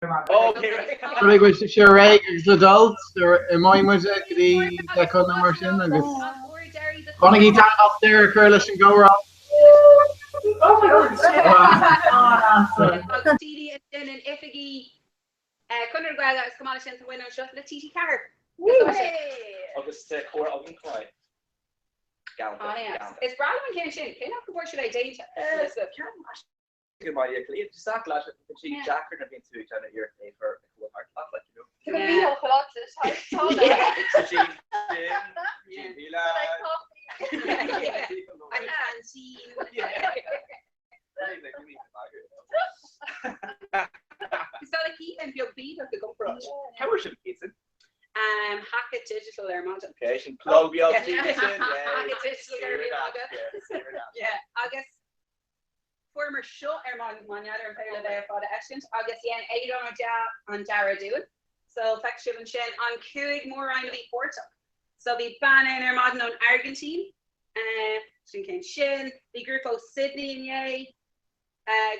Rud go bhfuil sé réidh agus le dul imeoidh muid go dtí le conradh mar sin agus bainigí taitneamh as deireadh a chur leis an gcomhrá. Agus daoine a dhéanann oifigí Conradh na Gaeilge agus chomh maith leis sin tá muid anseo le TG4. Agus tá comhrá againn chomh maith. Galánta, galánta. Is breá liom an ceann sin, cé nach bhfuair siad é déanta. Go mbeidh a cliaint isteach leis an bhí deacair nuair a bhíonn tú ag déanamh iarracht é a chur ag cúl thart leat, like, you know. Tá Mícheál chomh láidir leis thart Jean Jean Míle. An ceaintín. Is dóigh le Kealan beag bídeach i gcomparáid. Cá bhfuair sibh iad sin? Hackett Digital ar maidin. Okay, sin plug beag sin. Hackett Digital ar maidin. Agus Fuaireamar seo ar maidin, má n'fheadar an féidir libh é ar fad a fheiscint, agus dhein Aodán Ó Deá an dearadh dúinn. So feicfidh sibh ansin an 5 mór-roinn a bhí páirteach. So bhí bean ann ar maidin ón Airgintín, sin cén sin, bhí grúpa ó Sydney inné,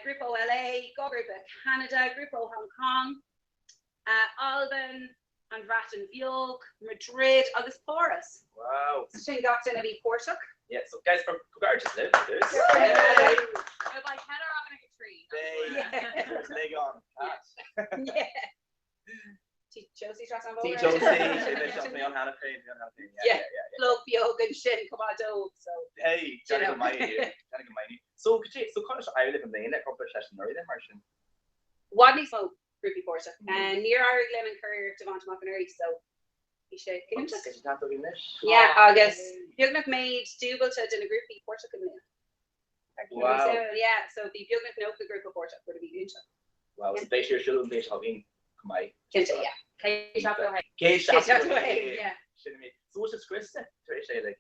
grúpa ó LA, 2 grúpa Canada, grúpa ó Hong Kong, Albain, an Bhreatain Bheag, Madrid agus Páras. Wow. So sin gach duine a bhí páirteach. Yeah, so guys, comhghairdeas libh. Beidh ceiliúradh againn ag a 3. Beidh. Leg on. Cat. Yeah. Tí Josie trasna an Tí bhóthair. Josie, sin mé an cheana féin, an cheana féin. Yeah, plug beag ansin chomh maith dóibh, so. Hey, déanfaidh go maith é, déanfaidh go maith é. So, cad é, so conas a éirigh libh i mbliana ag obair leis anuraidh then mar sin? I bhfad níos mó grúpaí páirteach. Níor éirigh linn an churiarracht a bhaint amach anuraidh so bhí sé go hiontach. Is é againn anois. Yeah, agus beagnach méid dúbailte de na grúpaí páirteach i mbliana. Wow. Yeah, so bhí beagnach 90 grúpa páirteach, rud a bhí iontach. Wow, so beidh sé ar siúl an bhliain seo chugainn chomh maith. Cinnte, yeah. 171. 171, yeah. Sin é. So bhfuil sibh scriosta tar éis é, like?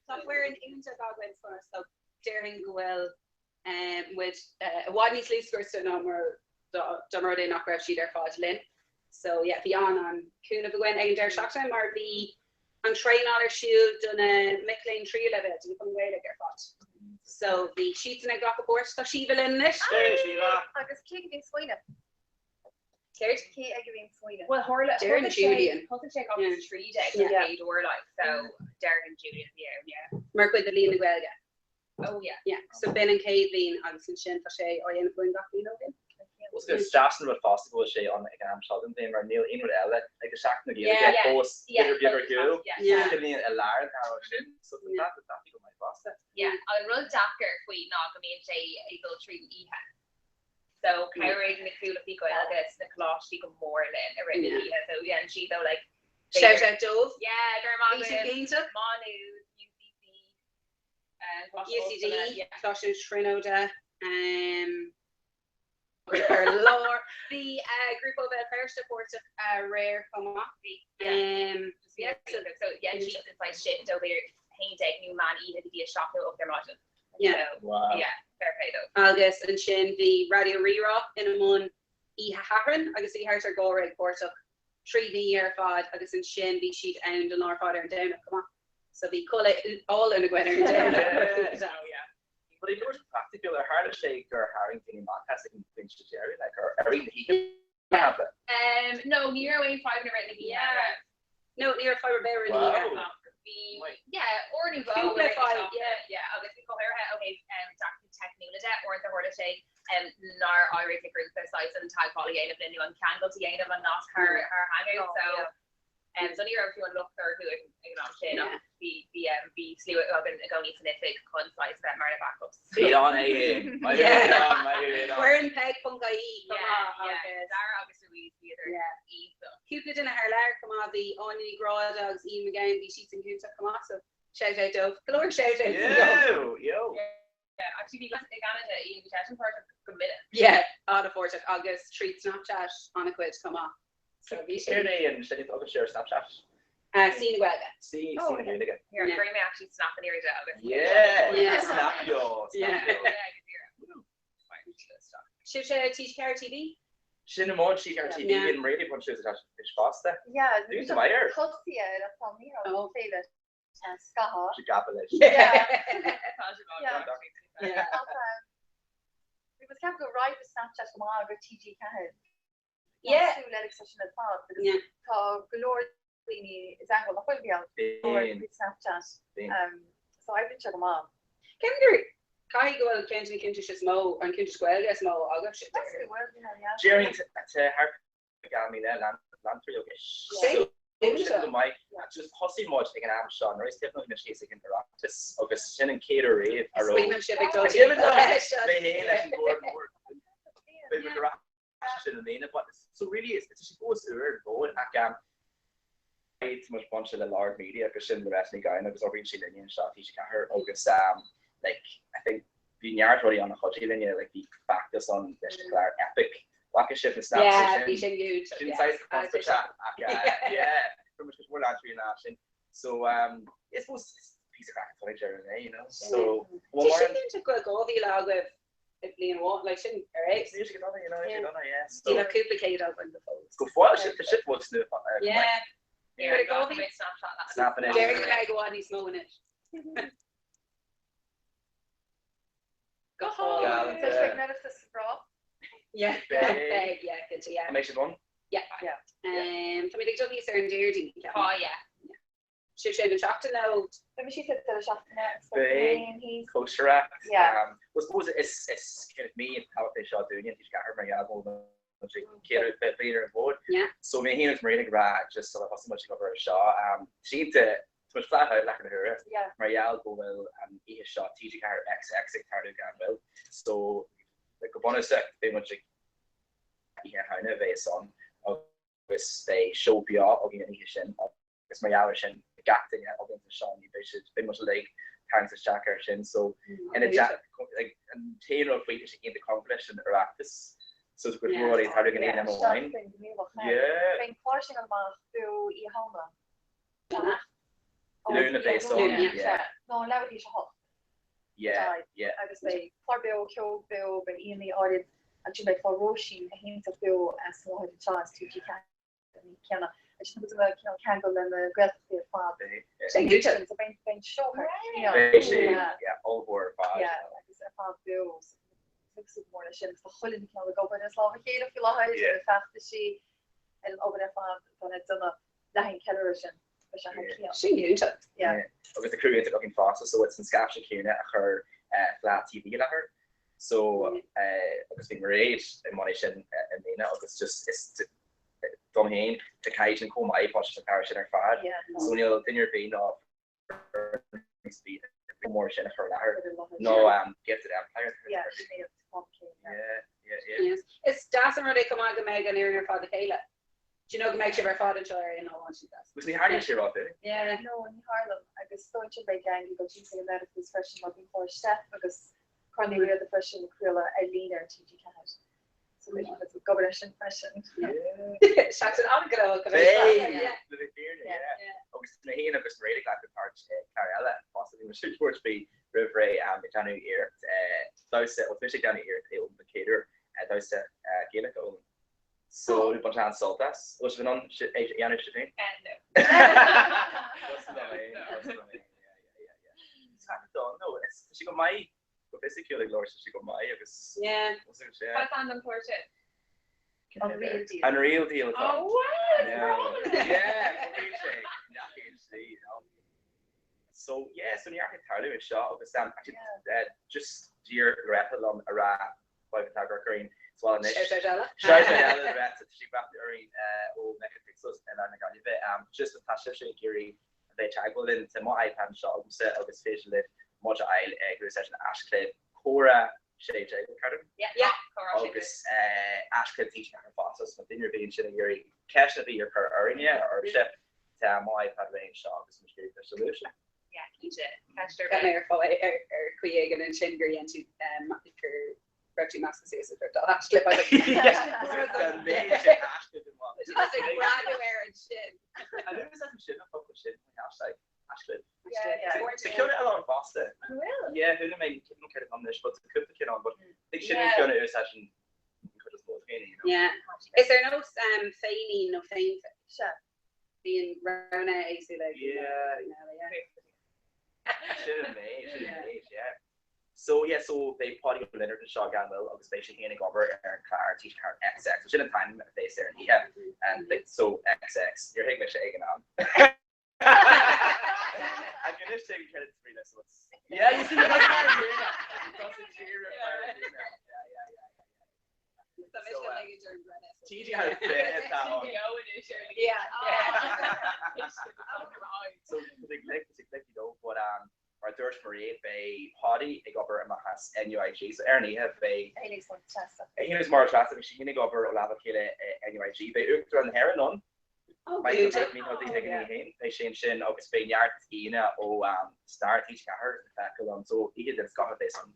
Tá foireann iontach againn so déarfainn go bhfuil muid i bhfad níos lú scriosta ná mar dá mba rud é nach raibh siad ar fad linn. So yeah, bhí an-an-chúnamh againn ag an deireadh seachtaine mar bhí an traenáil ar siúl do na mic léinn tríú leibhéal, do na Cumainn Ghaelacha ar fad. So bhí siadsan ag glacadh páirt. Tá Síomha linn anois. Hey Síomha! Agus cé aige a bhí an smaoineamh? Céard? Cé aige a bhí an smaoineamh? Bhuel, tharla, Déarfainn thosaigh sé, Julian. thosaigh sé 2013 den chéad uair, like, so déarfainn Julian a bhí ann, yeah. Mar chuid de Bhliain na Gaeilge. Oh, yeah. Yeah, so b'in an chéad bhliain agus ansin tá sé á dhéanamh againn gach bliain ó shin. Bhuel, is deas an rud fosta go bhfuil sé ann ag an am seo den bhliain mar níl aon rud eile ag an Seachtain na Gaeilge Yeah, fós yeah, idir beag ar shiúl. yeah. Yeah. Sin bliain i lár an t-am sin, so tá tá go maith fosta. Yeah, an rud deacair faoi ná go mbíonn sé ag dul tríd an oíche. So chabhraigh na cuallachtaí Gaeilge sna coláistí go mór linn i rith na hoíche. So dhein siad ó like Shout out dóibh. Yeah, go raibh maith Bhí siad agaibh. iontach. Má Nuad, UCC, Coláiste UCD, Ollscoile, yeah. Coláiste na Tríonóide, ar lár. Bhí grúpa ó Bhéal Feirste páirteach aréir chomh maith. Bhí, yeah. Yeah, so so dhein siad an saghas shift ó b'fhéidir 11 nó meán oíche go dtí a 7 nó 8 ar maidin. Yeah. So, yeah, fair play dóibh. Agus ansin bhí Raidió Rí-Rá ina mbun oíche Shathairn agus bhí thart ar 12 páirteach tríd an oíche ar fad agus ansin bhí siad ann don lá ar fad ar an Domhnach chomh maith. So bhí codladh álainn againn ar an Domhnach. Yeah. Oh yeah. But ag labhairt go praiticiúil, ar tharla sé gur tharraing daoine amach as ag an bpointe deiridh, like, ar rith na hoíche, mar shampla? Um, no, ní raibh aon fadhb i rith na hoíche. Yeah. No, ní raibh fadhb ar bith i rith na hoíche. Wow. Bhí, yeah, uair nó dhó Cúpla i rith na fadhb, seachtaine, yeah. yeah, agus go háirithe ó thaobh um, deacrachtaí teicniúla de, uaireanta tharla sé um, nár éirigh le grúpa saghas an teagmháil a dhéanamh linn nó an ceangailt a dhéanamh an nasc thar, thar Hangout, so yeah. Um, so ní raibh fiú an locht orthu ag an am sin ach bhí, bhí, um, bhí slua againn i gcónaí san oifig chun saghas bheith mar na backups. Aodán, hey, hey. Maith thú, Aodán, maith thú, Aodán. Foireann peig.ie chomh Yeah, maith yeah. agus. Dara agus Louise, bhíodar Yeah. iontach. Cúpla duine thar lear chomh maith, bhí Áine Ní Ghráda agus Ian McGowan, bhí siadsan iontach chomh maith, so shout out dóibh. Go leor shout outs Yo, yo. Yeah, actually bhí i gCanada, Ian, bhí seisean páirteach go minic. Yeah, an-pháirteach agus tríd Snapchat an-chuid chomh maith. So bhí sé. Céard é an sloinne atá agaibhse ar Snapchat? C na Gaeilge. C, C na Gaeilge. Here, cuirfidh mé actually snap in airde agus. Yeah! Yeah. Snap leo, snap leo. Yeah, go díreach. Sibhse TG4 TV? Sin muid, TG4 TV, Yeah. bíonn Radio Punch is fosta. Yeah, Dúnta maith air. Tosaithe ar a tá Mícheál Oh. féile scatha. Sé gabha leis. Yeah. Tá sé Yeah. Yeah. Ach, um, Agus ceapaim gur oibrigh Snapchat go maith do TG4. Yeah. Tá súil eile acu sin ar fad agus tá go leor daoine i dteagmháil nach bhfuil beo ar Snapchat. So oibríonn sé go maith. Ceapaim gur caithfidh go bhfuil ceann de na cuntais is mó, an cuntas Gaeilge is mó agaibhse. Déarfainn tá thart ar 2,000 leantóirí againn. So sin go maith. Just thosaigh muid ag an am seo nuair is taobh na síos ag an Oireachtas agus sin an chéad uair riamh a raibh. Smaoiním sibh ag dul Mé féin leis an gcór mór. Beidh muid ar sin an líne but so really it's tá sé fós úr dóibh ach um tá muid bainte le Lord Media agus sin Loretta Ní Ghabhann agus oibríonn sí linne anseo i TG4 agus um like I think bhí neart rudaí ann a chuidigh linne like bhí feachtas ann leis an chlár Epic bhfaca sibh na snaps Yeah bhí sin good sin saghas conspirate ach uh yeah fuair muid cuid mhór leantóirí an lá sin so um I suppose piece of craic atá ag deireadh an lae you know so Tá sin iontach go bhfuil 2,000 agaibh i mbliain amháin, like sin ar fheabhas. Níl sé go dona, you know, níl sé go dona, yeah. So. Níl ach cúpla céad againn go fóill. Go fóill, tá sibh fós nua, go maith. Yeah. Yeah, go mbeidh Snapchat leat. Snap anois. Déarfainn go mbeidh i bhfad níos mó anois. Go hálainn. Beidh sibh ag an Oireachtas sa bhfraoch? Yeah, beidh, yeah, cinnte, yeah. An mbeidh sibh ann? Yeah. Yeah. Táimid ag dul thíos ar an Déardaoin, ceapaim. Tá, yeah. Sibhse ag an seachtain nó? Beidh mise thíos ag deireadh seachtaine agus beidh Beidh Féin thíos. cóisireacht. Yeah. Well suppose is is kind of mí an-tábhachtach é seo dúinne in TG4 mar gheall go bhfuil muid ag ceiliúradh bliain ar an bhfód. Yeah. So mé féin agus Mairéad ag rá just sular thosaigh muid ag obair ar seo, sínte tá muid flat out i láthair na huaire Yeah. mar gheall go bhfuil an oíche seo TG4 XX ag tarlú gan mhoill. So go bunúsach beidh muid ag Oíche Shamhna a bheas ann agus beidh seó beo againn an oíche sin agus mar gheall ar sin gach duine againn anseo ní bheidh siad beidh muid uilig tarraingt isteach air sin so ina like an t-aon rud faoi tá sé iontach cóngarach leis an Oireachtas so tá cuid mhór rudaí ag tarlú ag an aon am amháin. Yeah. Beidh an clár sin amach beo Oíche Shamhna. Luan a bheas ann, yeah. Nó an leathuair tar éis a hocht. Yeah, yeah. Agus beidh clár beo, ceol beo, beidh aíonna áirid ansin beidh clár Róisín a hiontach beo as an láthair anseo as TG4. an oíche chéanna. Agus sin rud a cineál ceangal le na Gaeltachtaí ar fad. Sin iontach. So beidh beidh an seó thar cionn. Beidh sé yeah ollmhór ar fad. Yeah agus ar fad beo. So ag súil go mór leis sin. Agus tá chuile dhuine cineál ag obair as lámh a chéile faoi láthair, ar na feachtaisí, ar an obair ar fad atá le déanamh le haghaidh an ceiliúradh sin. Beidh sé thar cionn. Sin iontach. Yeah. Agus tá criú iontach againn fosta so it's an scaifte céanna a chuir Fleadh TV i láthair. So agus bhí Mairéad i mbun é sin i mbliana agus just is dom féin tá caighdeán chomh maith fáilte sa chlár sin ar fad. So níl duine ar bith ná chomh mór sin a chur i láthair nó Gifted Empire. Is deas an rud é chomh maith go mbeidh an fhoireann ar fad le chéile. Do you know go mbeidh sibh ar fad anseo ar aon lá amháin sin deas. Agus ní tharlaíonn sé rómhinic. Yeah. No, ní tharlaíonn. Agus dóigh sin beidh gang ag dul timpeall an Oireachtas freisin mar bíonn clár Steip agus Corn Uí Riada freisin ag craoladh ar líne ar TG4. So beidh muid ag obair air sin freisin. Seachtain an-ghnóthach a bheidh Beidh! Yeah. Le bheith fírinne, yeah. Agus mé féin agus Mairéad ag glacadh páirt i gclár eile fosta, bhí muid ag tabhairt faoi roimh ré ag déanamh iarracht damhsa, bhuel tá mise ag déanamh iarracht é a fhoghlaim don chéad uair, damhsa Gaelach a fhoghlaim. So bhí baint an-sult as. Bhfuil sibh in ann é a dhéanamh sibh féin? No. Just liom é, just liom é, yeah, yeah, yeah, yeah. It's hard to no, it's tá sé go maith, go fisiciúil ag labhairt tá sé go maith agus Yeah. Cad is ainm don chlár sin? An Real Deal. An Real Deal atá. Oh wow, it's Yeah, yeah, bhí sé nach aon slí, you know. So yeah, so ní ag tarlú anseo agus um, actually, uh, just d'iarr Loretta liom a rá Bhí an t-ádh orainn sa bhaile anois. Shout out eile. Shout out eile Loretta, tá sí ag breathnú orainn ó Mega Pixels i lár na Gaillimhe. Just má tá sibhse ag iarraidh a bheith i dteagmháil linn, tá mo iPad anseo agamsa agus féidir libh muid a fháil ag úsáid an haischlib comhrá 16, ceart agam? Yeah, yeah, comhrá 16. Agus haischlib TG4 fosta, so má tá duine ar bith ansin ag iarraidh ceisteanna ar bith a chur orainne, oraibhse, tá mo iPad réidh anseo agus muid ag iarraidh cloisteáil uaibhse. Yeah, cinnte. Ceist ar Gan bith. ar fáil ar ar chaoi éigin ansin gur dhein tú gur raibh tú measctha suas i dá haischlib agus An méid sin haischlib amach. Just ag breathnú air ansin. An úsáideann sibh an focal sin mar hashtag? Haischlib. Yeah, yeah. Tá ceann eile ann fosta. An bhfuil? Yeah, chuala mé cén ceann atá anois, but tá cúpla ceann ann, but I think sin an Yeah. ceann a úsáideann an chuid is mó de dhaoine, you know. Yeah. Is ar nós féinín nó féin. Sea. Bíonn roghanna éagsúla ag Yeah. daoine eile, yeah. Sin an méid, sin an méid, yeah. So yeah, so beidh Páidí Ó Lionáird anseo gan mhoill agus beidh sé féin ag obair ar an chlár TG4 XX, so sin an t-ainm a bheas ar an oíche, like so XX, níor thuig mise ag an am. Ach anois tuigim céard is brí leis, so it's Yeah, you see, that's why I'm here now. Tá sé díreach mar a bhí mé. Yeah, yeah, yeah, yeah, yeah. Tá mise ag ag an Brenna. TG4 atá ann. Yeah. So, tá sé glic, tá sé glic, you know, but um, Mar a dúirt Mairéad, beidh Páidí ag obair amach as NUIG, so ar an oíche beidh. É féin agus Máire Treasa. É féin agus Máire Treasa, beidh sí féin ag obair ó lámh a chéile i NUIG. Beidh Uachtarán na hÉireann ann, Michael Mícheál D. Higgins é féin, beidh sé ansin agus beidh neart aíonna ó Star TG4 le feiceáil ann, so oíche den scoth a bheas ann.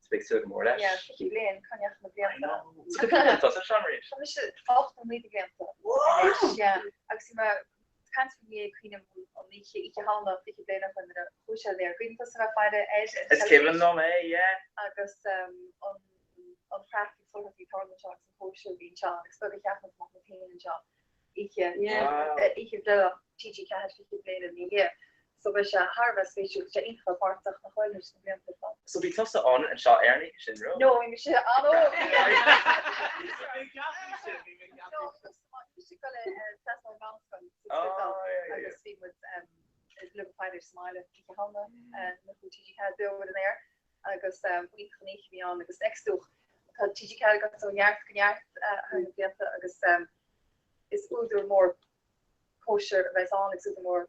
So beidh súil go mór leis. Yeah, 20 bliain, cá ndeachaigh na I blianta? know. So cad é tusa, Seán Mairéad? Tá mise 8 nó 9 de bhlianta anois, yeah. Agus bhí mé ag caint faoi inné, cuimhním an oíche, Oíche Shamhna, 20 bliain ó shin nuair a chuaigh sé ar an aer. Cuimhin tusa a bheith ag faire air ar an Is teilifís? cuimhin liom é, yeah. Agus an an chraic agus an a bhí ag tarlú anseo agus an cóisir a bhí anseo agus beag a cheap muid go mbeadh muid féin anseo oíche oíche bhreithe TG4 20 bliain ina dhiaidh. So beidh sé thar a bheith spéisiúil, tá sé iontach a bheith páirteach nach bhfuil leis na blianta ar fad. So bhí tusa ann anseo ar an oíche sin, raibh? No, bhí mise an-óg. No, bhí mise ag dul ar trasna an mheánscoil sa Spidéal agus bhí muid ag faire sa mbaile Oíche Shamhna nuair a chuaigh TG4 beo ar an aer agus iontach an oíche a bhí ann agus fheiceann tú tá TG4 ag dul ó neart go neart thar na blianta agus is údar mór cóisir a bheas ann agus údar mór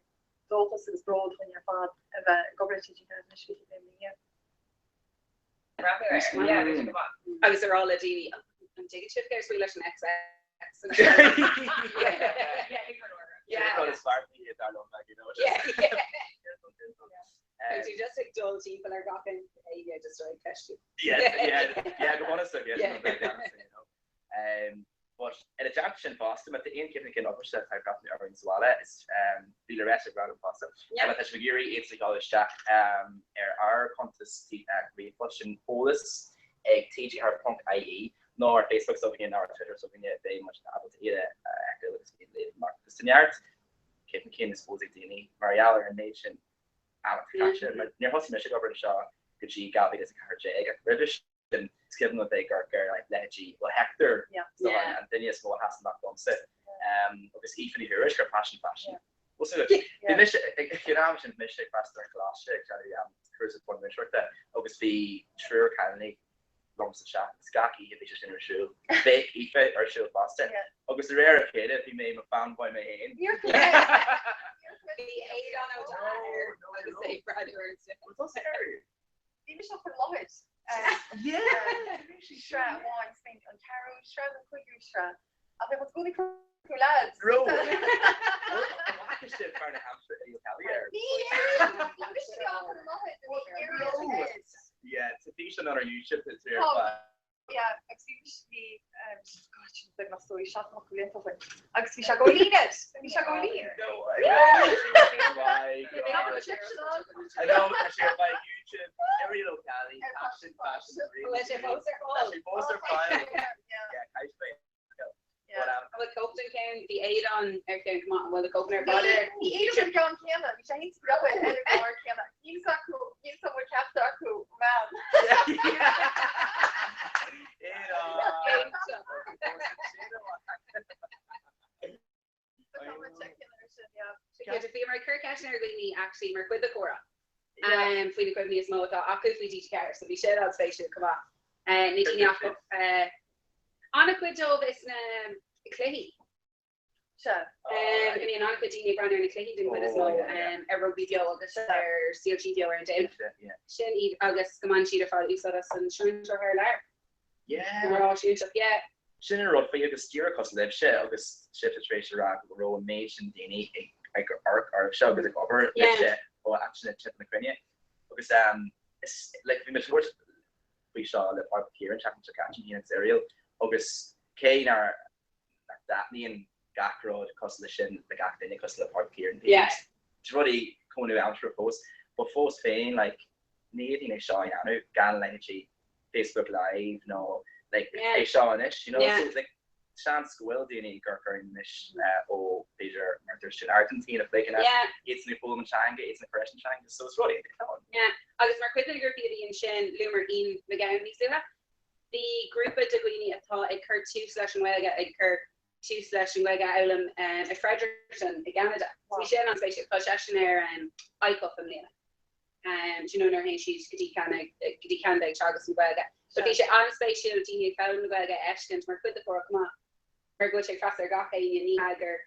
dóchas agus bród dhúinn ar fad a bheith ag obair le TG4 anois 20 bliain ina dhiaidh. Agus a rá le daoine, an dtuigeann sibh céard is brí leis an XX? Sin an rud is fearr faoi dar liom, like, you know, just Tá tú just ag dul timpeall ar gach aon éinne just ag ceistiú. Yeah, yeah, yeah, go bunúsach, yeah, sin an rud, you know. But ina dteannta sin fosta, má tá aon chuimhne cinn agaibhse atá ag breathnú orainn sa bhaile, is bhí Loretta ag breathnú fosta. Má tá sibh ag iarraidh iad a ghabháil isteach ar ár gcuntas ríomhphoist, sin eolas ag tg4.ie nó ar Facebook s'againne nó ar Twitter s'againne, beidh muid ábalta iad a fheiceáil agus iad a léamh amach. Agus tá neart cuimhne cinn I suppose ag daoine mar gheall ar an méid sin ama caite. Níor thosaigh mise ag obair anseo go dtí 2014 ach roimhe sin is cuimhin liom a bheith ag amharc ar leithéidí, well Hector is dócha an duine is mó a sheas amach domsa agus Aoife Ní Thuairisg ar Paisean Faisean. Bhí mise ag an am sin bhí mise ag freastal ar choláiste ag déanamh cúrsa múinteoireachta agus bhí triúr cailíní liom sa teach agus gach oíche bhí sé sin ar siúl. Bheadh Aoife ar siúl fosta agus de réir a chéile bhí mé i mo fanboy mé féin. Bhí Aodán Ó Dá air agus é ag breathnú air. Bhí mise á chur i láthair. Sraith amháin, is mé an ceathrú sraith nó cúigiú sraith. Ach bhí muid i gcónaí ag cur lads. Raibh. An bhfaca sibh fear na haimsire Eddie O'Kelly air? Bhí Bhí mise á chur i láthair. Yeah, tá físeán ar YouTube tá sé ar fad. Yeah, agus bhí mise, bhí, God, sin beagnach so 7 blianta ó shin. Agus bhí sé go lín air! Bhí sé go lín! No way! Oh my God! I know, tá sé ar fáil YouTube, Irial O'Kelly, Paisean Faisean Bhfuil sé fós ar fáil? Tá sé fós ar fáil. Yeah, caithfidh mé. An bhfuil cóip den cheann, bhí Aodán ar cheann chomh maith, an bhfuil cóipeanna ar fáil ar Bhí Aodán ar an gceann céanna, bhí sé féin is Robbie ar an gclár céanna. Níl 's acu, níl 's an bhfuil ceachtar acu meán. Aodán! Bhíomar ag cur ceisteanna ar dhaoine actually mar chuid de chomhrá faoi na cuimhní is mó atá acu faoi TG4 so bhí sin an-spéisiúil chomh maith. Na daoine acu an-chuid dóibh is na cluichí. Sea. Go mbíonn an-chuid daoine ag breathnú ar na cluichí den chuid is mó ar Rugbaí Beo agus ar CLG Beo ar an Domhnach. Sin iad agus go mbaineann siad ar fad úsáid as an seinnteoir thar lear. Yeah. Mar áis iontach, yeah. Sin an rud faoi agus díreach cosúil libhse agus sibhse tar éis a rá go raibh an méid sin daoine ag amharc oraibhse agus ag obair libhse ó áiteanna timpeall na cruinne agus is like bhí muid ag labhairt faoi seo le Pádraig Mac Ciaráin an tseachtain seo caite féin agus Irial agus cé nár nach dtaitníonn gach rud cosúil leis sin le gach duine cosúil le Pádraig Mac Ciaráin bíonn rudaí chomh nua-aimseartha fós but fós féin like ní fhéadfainn é seo a dhéanamh gan leithéidí Facebook Live nó like é seo anois, you know, so like seans go bhfuil daoine ag amharc orainn anois ó b'fhéidir mar dúirt tú an Airgintín, na Filipíní, iadsan ag foghlaim an teanga, iadsan ag cur leis an teanga, so is rud iontach atá ann. Yeah. Agus mar chuid de na grúpaí a bhí ansin, luamar Ian McGowan níos luaithe, bhí grúpa de dhaoine atá ag cur tús leis an nGaeilge, ag cur tús leis an nGaeilge a fhoghlaim i Fredericton i gCeanada. So bhí sin an-spéisiúil. Tá seisean ar ICUF i mbliana. Do you know nuair a théann siad go dtí go dtí Ceanada ag teagasc na Gaeilge. But bhí sé an-spéisiúil daoine ag foghlaim na Gaeilge a fheiscint mar chuid de Comhrá chomh maith mar go bhfuil sé ag freastal ar gach éinne, ní hea gur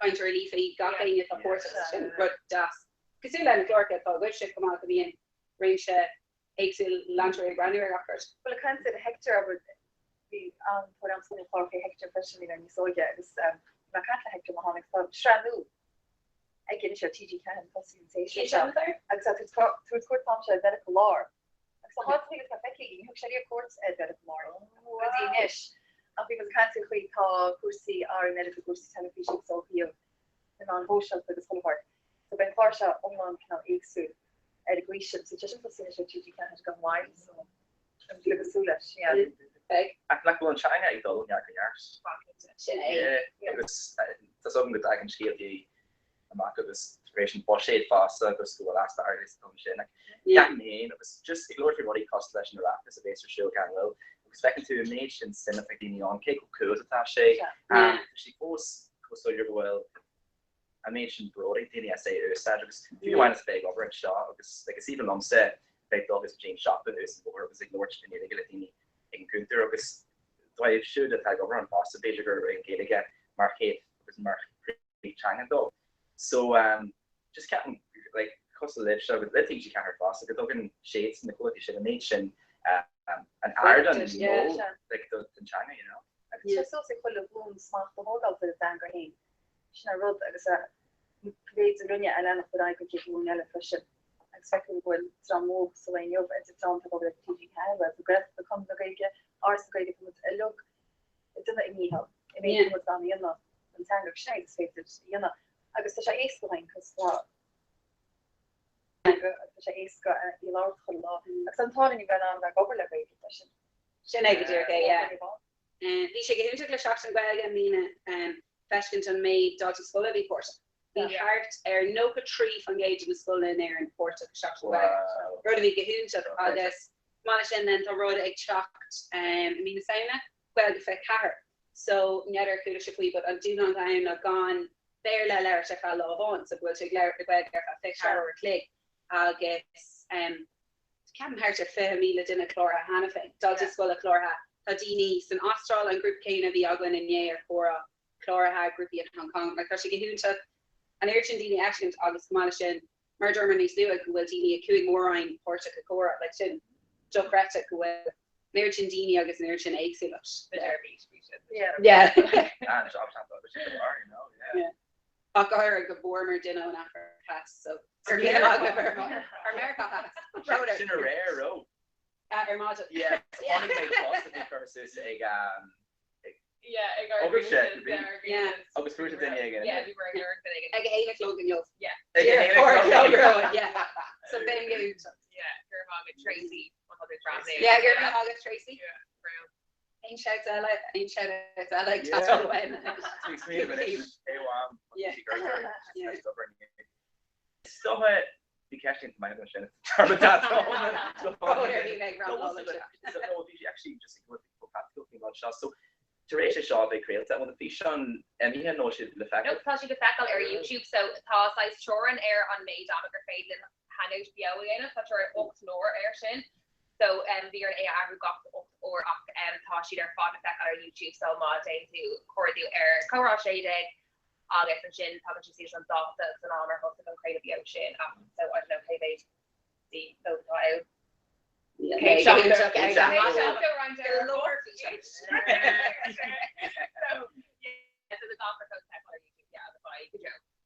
cainteoirí líofa iad gach éinne atá páirteach so sin rud deas. Cosúil le na cláracha atá agaibhse chomh maith go mbíonn réimse éagsúil leantóirí ag breathnú ar gach rud. Bhuel, ag caint ar Hector, abair, bhí an-tóir a'msa ar na cláracha Hector freisin, bhí mé níos óige agus bhí mé ag caint le Hector má tháinig tá sraith nua aige anois ar TG4 ag tosú an séasúr seo agus tá tabhairt cuairt táimse ar Mheiriceá Láir agus tá háit agus tá feicthe aige, ní thug sé riamh cuairt ar Mheiriceá Láir go dtí anois ach bhí muid ag caint faoi chaoi tá cúrsaí ar i Meiriceá, cúrsaí teilifíse agus ó thaobh na meáin shóisialta agus chuile shórt. So beidh an clár seo iomlán cineál éagsúil ar an gcaoi sin. So tá sin tosaithe anois ar TG4 gan mhoill so I'm ag súil leis, yeah. Beidh. Ach nach bhfuil an teanga ag dul ó neart go neart? Sin é. Yeah, agus tá 's agam go dtagann scéaltaí amach agus tar éis an buiséad fosta agus go bhfuil easpa airgid sa domhan sin. Like, ceapaim féin agus just ag labhairt faoi rudaí cosúil leis an Oireachtas a bhéas ar siúl gan mhoill agus feiceann tú an méid sin suim atá ag daoine ann, cé chomh cool is atá sé, tá sé fós chomh soiléir go bhfuil an méid sin bród ag daoine as é a úsáid agus fiú amháin is a bheith ag obair anseo agus like is aoibhinn liomsa bheith ag dul thuas go dtí an siopa thuas an bóthar agus ag labhairt i nGaeilge le daoine ag an gcuntar agus dóibh siúd atá ag obair ann fosta b'fhéidir gur an Ghaeilge mar chéad agus mar phríomh-teanga dóibh. So um just ceapaim like cosúil libhse agus le TG4 fosta go dtugann siadsan na comhlachtaí sin an méid sin um an ardán nó like don teanga you know. Agus tá sé suas ag chuile ghlúin smacht a thógáil ar a dteanga féin. Sin an rud agus a mhéid a rinne a leanacht ar aghaidh go dtí glúin eile freisin. Agus feicim go bhfuil dream óg sa lae inniu, idir dream atá ag obair le TG4, Raidió na Gaeltachta, Conradh na Gaeilge, Áras na Gaeilge, tá muid uilig ag déanamh a ndícheall, an méid atá muid in ann a dhéanamh don teanga agus sin é is féidir a dhéanamh. Agus tá sé éasca dúinn cos tá teanga agus tá sé éasca í a labhairt chuile lá. Agus an t-ádh linn a bheith in ann a bheith ag obair le Gaeilge freisin. Sin é go díreach é, yeah. Bhí sé go hiontach le Seachtain na Gaeilge i mbliana feiscint an méid daltaí scoile a bhí páirteach. Bhí thart ar 93% de na scoileanna in Éirinn páirteach i Seachtain na Gaeilge, rud a bhí go hiontach agus chomh maith leis sin then tá rud ag teacht i mí na Samhna, Gaeilge 24. So n'fheadar ar chuala sibh faoi but an dúshlán atá ann ná gan Béarla a labhairt ar feadh lá amháin so go bhfuil tú ag labhairt na Gaeilge ar feadh 24 uair a chloig agus ceapaim thart ar 20,000 duine cláraithe cheana féin, daltaí scoile cláraithe. Tá daoine san Astráil, an grúpa céanna a bhí againn inné ar Comhrá, cláraithe, grúpaí in Hong Kong. Like, tá sé go hiontach an oiread sin daoine a fheiscint agus chomh maith leis sin, mar a dúramar níos luaithe, go bhfuil daoine i gcúig mhór-roinn páirteach i Comhrá. Like, sin dochreidte go bhfuil an oiread sin daoine agus an oiread sin éagsúlacht. Yeah. Yeah. Ach go háirithe go bhfuaireamar duine ón Afraic Theas so go raibh míle maith agaibh ar ar Meiriceá Theas. Bród ort. Sin aréir, raibh? Ar maidin. Yeah, tháinig mé post a bhí curtha suas ag Yeah, ag ár Obair sé, ghrúpa, bhí. ár ghrúpa. Agus fuair tú duine éigin Yeah, bhíomar ag lorg duine éigin. Ag a haon a chlog inniu. Yeah. Ag a haon a Four chlog. o'clock romhainn, yeah. So b'in go hiontach. Yeah, go raibh maith agat Tracy, má tá tú ag breathnú. Yeah, go raibh maith agat Tracy. Yeah, brilliant. Aon shout eile, aon shout eile ag teastáil uaim. Is dócha bhí ceist iontach maith agam sin So tar éis é seo a bheith craolta, an bhfuil na físeáin imithe nó siad le feiceáil? Tá siad le feiceáil ar YouTube so tá saghas teorainn ar an méid ama gur féidir linn Hangout beo a dhéanamh, tá teorainn 8 n-uair air sin. So bhí orainn é a athrú gach 8 uair ach tá siad ar fad le feiceáil ar YouTube so má déanann tú cuardú ar Comhrá 16 agus ansin tagann sé suas an dáta agus an am ar thosaigh an craoladh beo sin ach so I don't know cé mhéad daoine atá ann.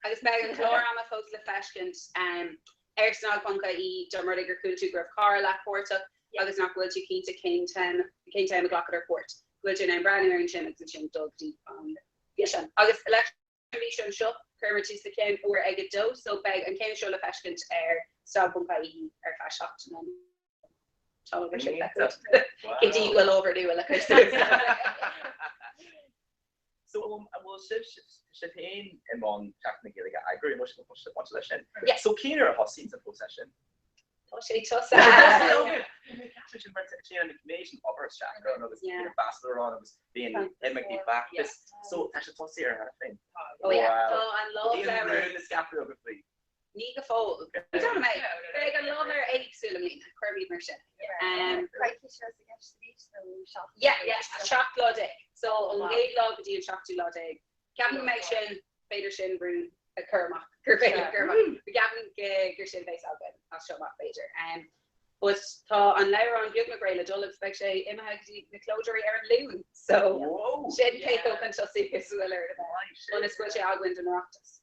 Agus beidh an clár ama fós le feiscint ar snag.ie dá mba rud é gur chuala tú go raibh cara leat páirteach agus nach bhfuil tú cinnte cén t-am a ghlacadar páirt, go bhfuil tú in ann breathnú air ansin agus ansin dul go dtí an físeán. Agus leis an bhfíseán seo, chuireamar tús le ceann úr ag a dó so beidh an ceann seo le feiscint ar snag.ie ar feadh seachtaine. Tá go dtí go bhfuil ábhar nua le cur suas. So an bhfuil sibh sibh féin i mbun Seachtain na Gaeilge a eagrú, an bhfuil sibh bainte leis sin? Yeah. So cén uair a thosaíonn an próiseas sin? Tá sé tosaithe. Sin mar téann an méid sin obair isteach ann agus bíonn ambassador ann agus bíonn imeachtaí feachtais. So tá sé tosaithe ar cheana féin. Oh yeah. Tá an lámhleabhar. Bíonn rún na scaipthe agat faoi. Ní go fóill. I don't know. Beidh an lámhleabhar éagsúil i mbliana, cuirimid mar sin. Coicís a bheas i gceist arís nó seacht? Yeah, yeah, 17 lá. So ón gcéad lá go dtí an seachtú lá déag. Ceapaim go mbeidh sin, b'fhéidir sin rún a chur amach, gur féidir a chur amach. Ceapaim gur sin a bheas againn as seo amach b'fhéidir. But tá an leabhrán beagnach réidh le dul agus beidh sé imithe go dtí na clódóirí ar an Luan. So sin cé chomh chun tosaigh is a bhfuil air a bheith, ionas go bhfuil sé againn don Oireachtas.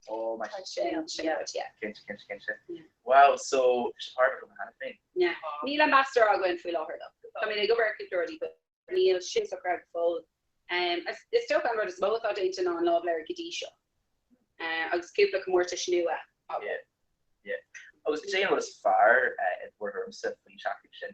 Oh my Sin, sin rud, yeah. Cinnte, cinnte, cinnte. Wow, so tá sé thar a bheith cheana féin. Yeah. Níl ambassador againn faoi láthair though. Táimid ag obair ar cúpla rudaí but Níl sin socraithe go fóill. Is dócha an rud is mó atá déanta ná an lámhleabhar go dtí seo agus cúpla comórtais nua againn. Yeah. Agus cad é an rud is fearr i bhur dtuairimse faoin seachtain sin?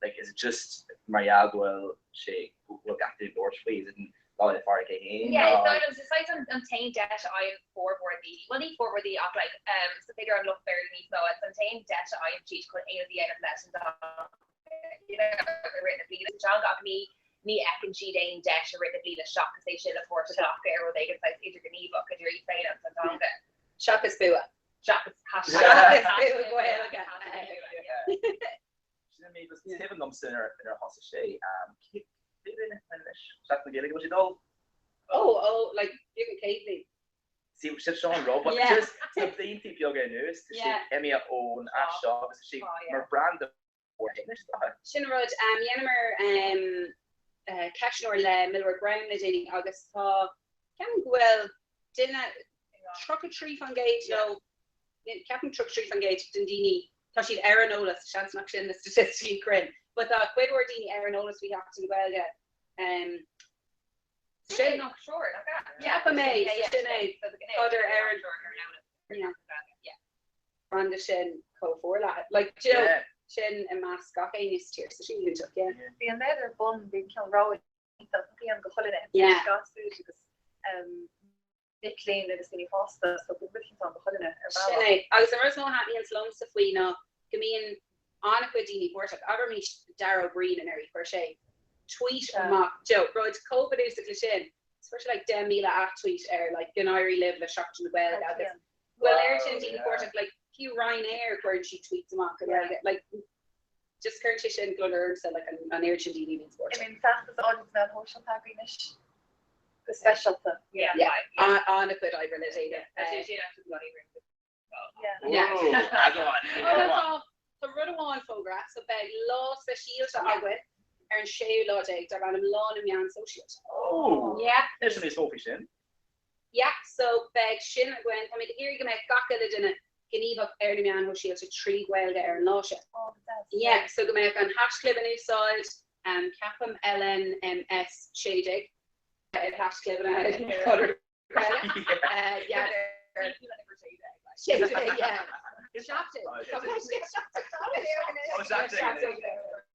Like, is it just mar gheall go bhfuil sé, go bhfuil gach duine ag labhairt faoi, is it an Lá Fhéile Pádraig é féin? Yeah, is dóigh liom, is saghas an t-aon deis a fhaigheann formhór daoine, bhuel ní formhór daoine ach like, so b'fhéidir an lucht Béarla níos mó, it's an t-aon deis a fhaigheann siad chun aon rud a dhéanamh leis an dteanga. you know, i rith na bliana sa teanga ach ní ní fheiceann siad aon deis i rith na bliana seachas é sin le páirt a ghlacadh ar rud éigin saghas idirghníomhach idir iad féin agus an teanga. Seachas bua. Seachas Seachas bua Gaeilge. Sin an méid is cuimhin liomsa nuair a thosaigh sé. Cé mhéad anois? Seachtain na Gaeilge, bhfuil sé dul? Oh, oh, like, beagnach 100 bliain. See, sin seo an rud, but just sna blianta beaga anuas, tá sé imithe ón áit seo agus tá sé mar branda mór anois, tá. Sin an rud. Dheineamar ceistneoir le Millward Brown le déanaí agus tá, ceapaim go bhfuil duine, 33% nó ceapaim 33% den daoine, tá siad ar an eolas, seans nach sin na staitisticí cruinn, but tá cuid mhór daoine ar an eolas faoi Sheachtain na Gaeilge. Sin nach siúr, nach ea? Ceapaim é, sin é. Tádar ar an branda sin chomh forleathan. Like, do you know, sin i measc gach éinne sa tír, so sin iontach, yeah. Bhí an méid ar bun, bhí an cineál rogha iontach ann do chuile dhuine, gasúir agus mic léinn agus daoine fásta, so bhí rud éicint ann do chuile dhuine ar bhealach. Sin é. Agus an rud is mó a thaitníonns liomsa faoi ná go mbíonn an-chuid daoine páirteach. Abraimis Dara Ó Briain anuraidh, chuir sé tweet amach, do you know, rud chomh bunúsach le sin, is fuair sé like 10,000 ath-tweet air like go n-éirí libh le Seachtain na Gaeilge agus go bhfuil oiread sin daoine páirteach, like fiú Ryanair cuireann siad tweets amach i nGaeilge, like just cuireann sé sin gliondar ormsa like an oiread sin daoine a bhíonns páirteach. I mean feachtas áirid sna meáin shóisialta againn anois go speisialta. Yeah, an-chuid oibre le déanamh. Tá sé sin actually bloody room. Yeah. Tá rud amháin fógartha, so beidh lá speisialta againn ar an séú lá déag darb ainm Lá na Meán Sóisialta. Oh! Yeah. Inis níos mó faoi sin. Yeah, so beidh sin againn. Táimid ag iarraidh go mbeadh gach uile duine gníomhach ar na meáin shóisialta trí Ghaeilge ar an lá sin. Oh, go deas. Yeah, so go mbeadh an haischlib in úsáid, ceapaim LNMS 16, haischlibeanna Conradh na Gaeilge. Yeah. 16, yeah. 17. 17.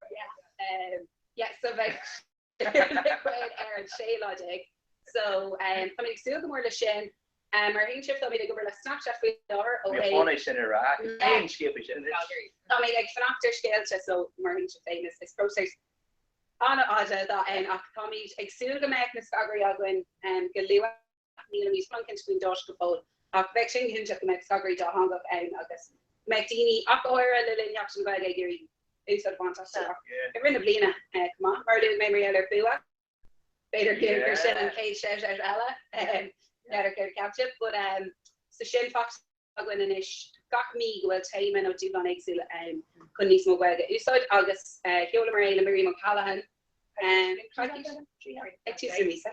Yeah. Yeah, so beidh ar an séú lá déag. So táimid ag súil go mór leis sin. Mar a thuigeann sibh, táimid ag obair le Snapchat faoi láthair ó Bhí thaobh. chun é sin a rá. Cén scéal faoi sin anois? Táimid ag fanacht ar scéalta so mar a thuigeann sibh féin is próiseas an-fhada atá ann ach táimid ag súil go mbeidh na scagairí againn go luath. Nílimid iomlán cinnte faoin dáta go fóill ach bheadh sin go hiontach go mbeadh scagairí dátheangach ann agus go mbeadh daoine, ach go háirithe le linn Sheachtain na Gaeilge, ag iarraidh úsáid a bhaint astu ach i rith na bliana chomh maith. Mar a luaigh mé mar gheall ar bua, b'fhéidir gur sin an chéad shout out eile, n'fheadar céard a cheap sibh, but so sin faighte againn anois gach mí go bhfuil téama nó dúshlán éagsúil ann chun níos mó Gaeilge a úsáid agus sheolamar é le Miriam O'Callaghan ag tús na míosa.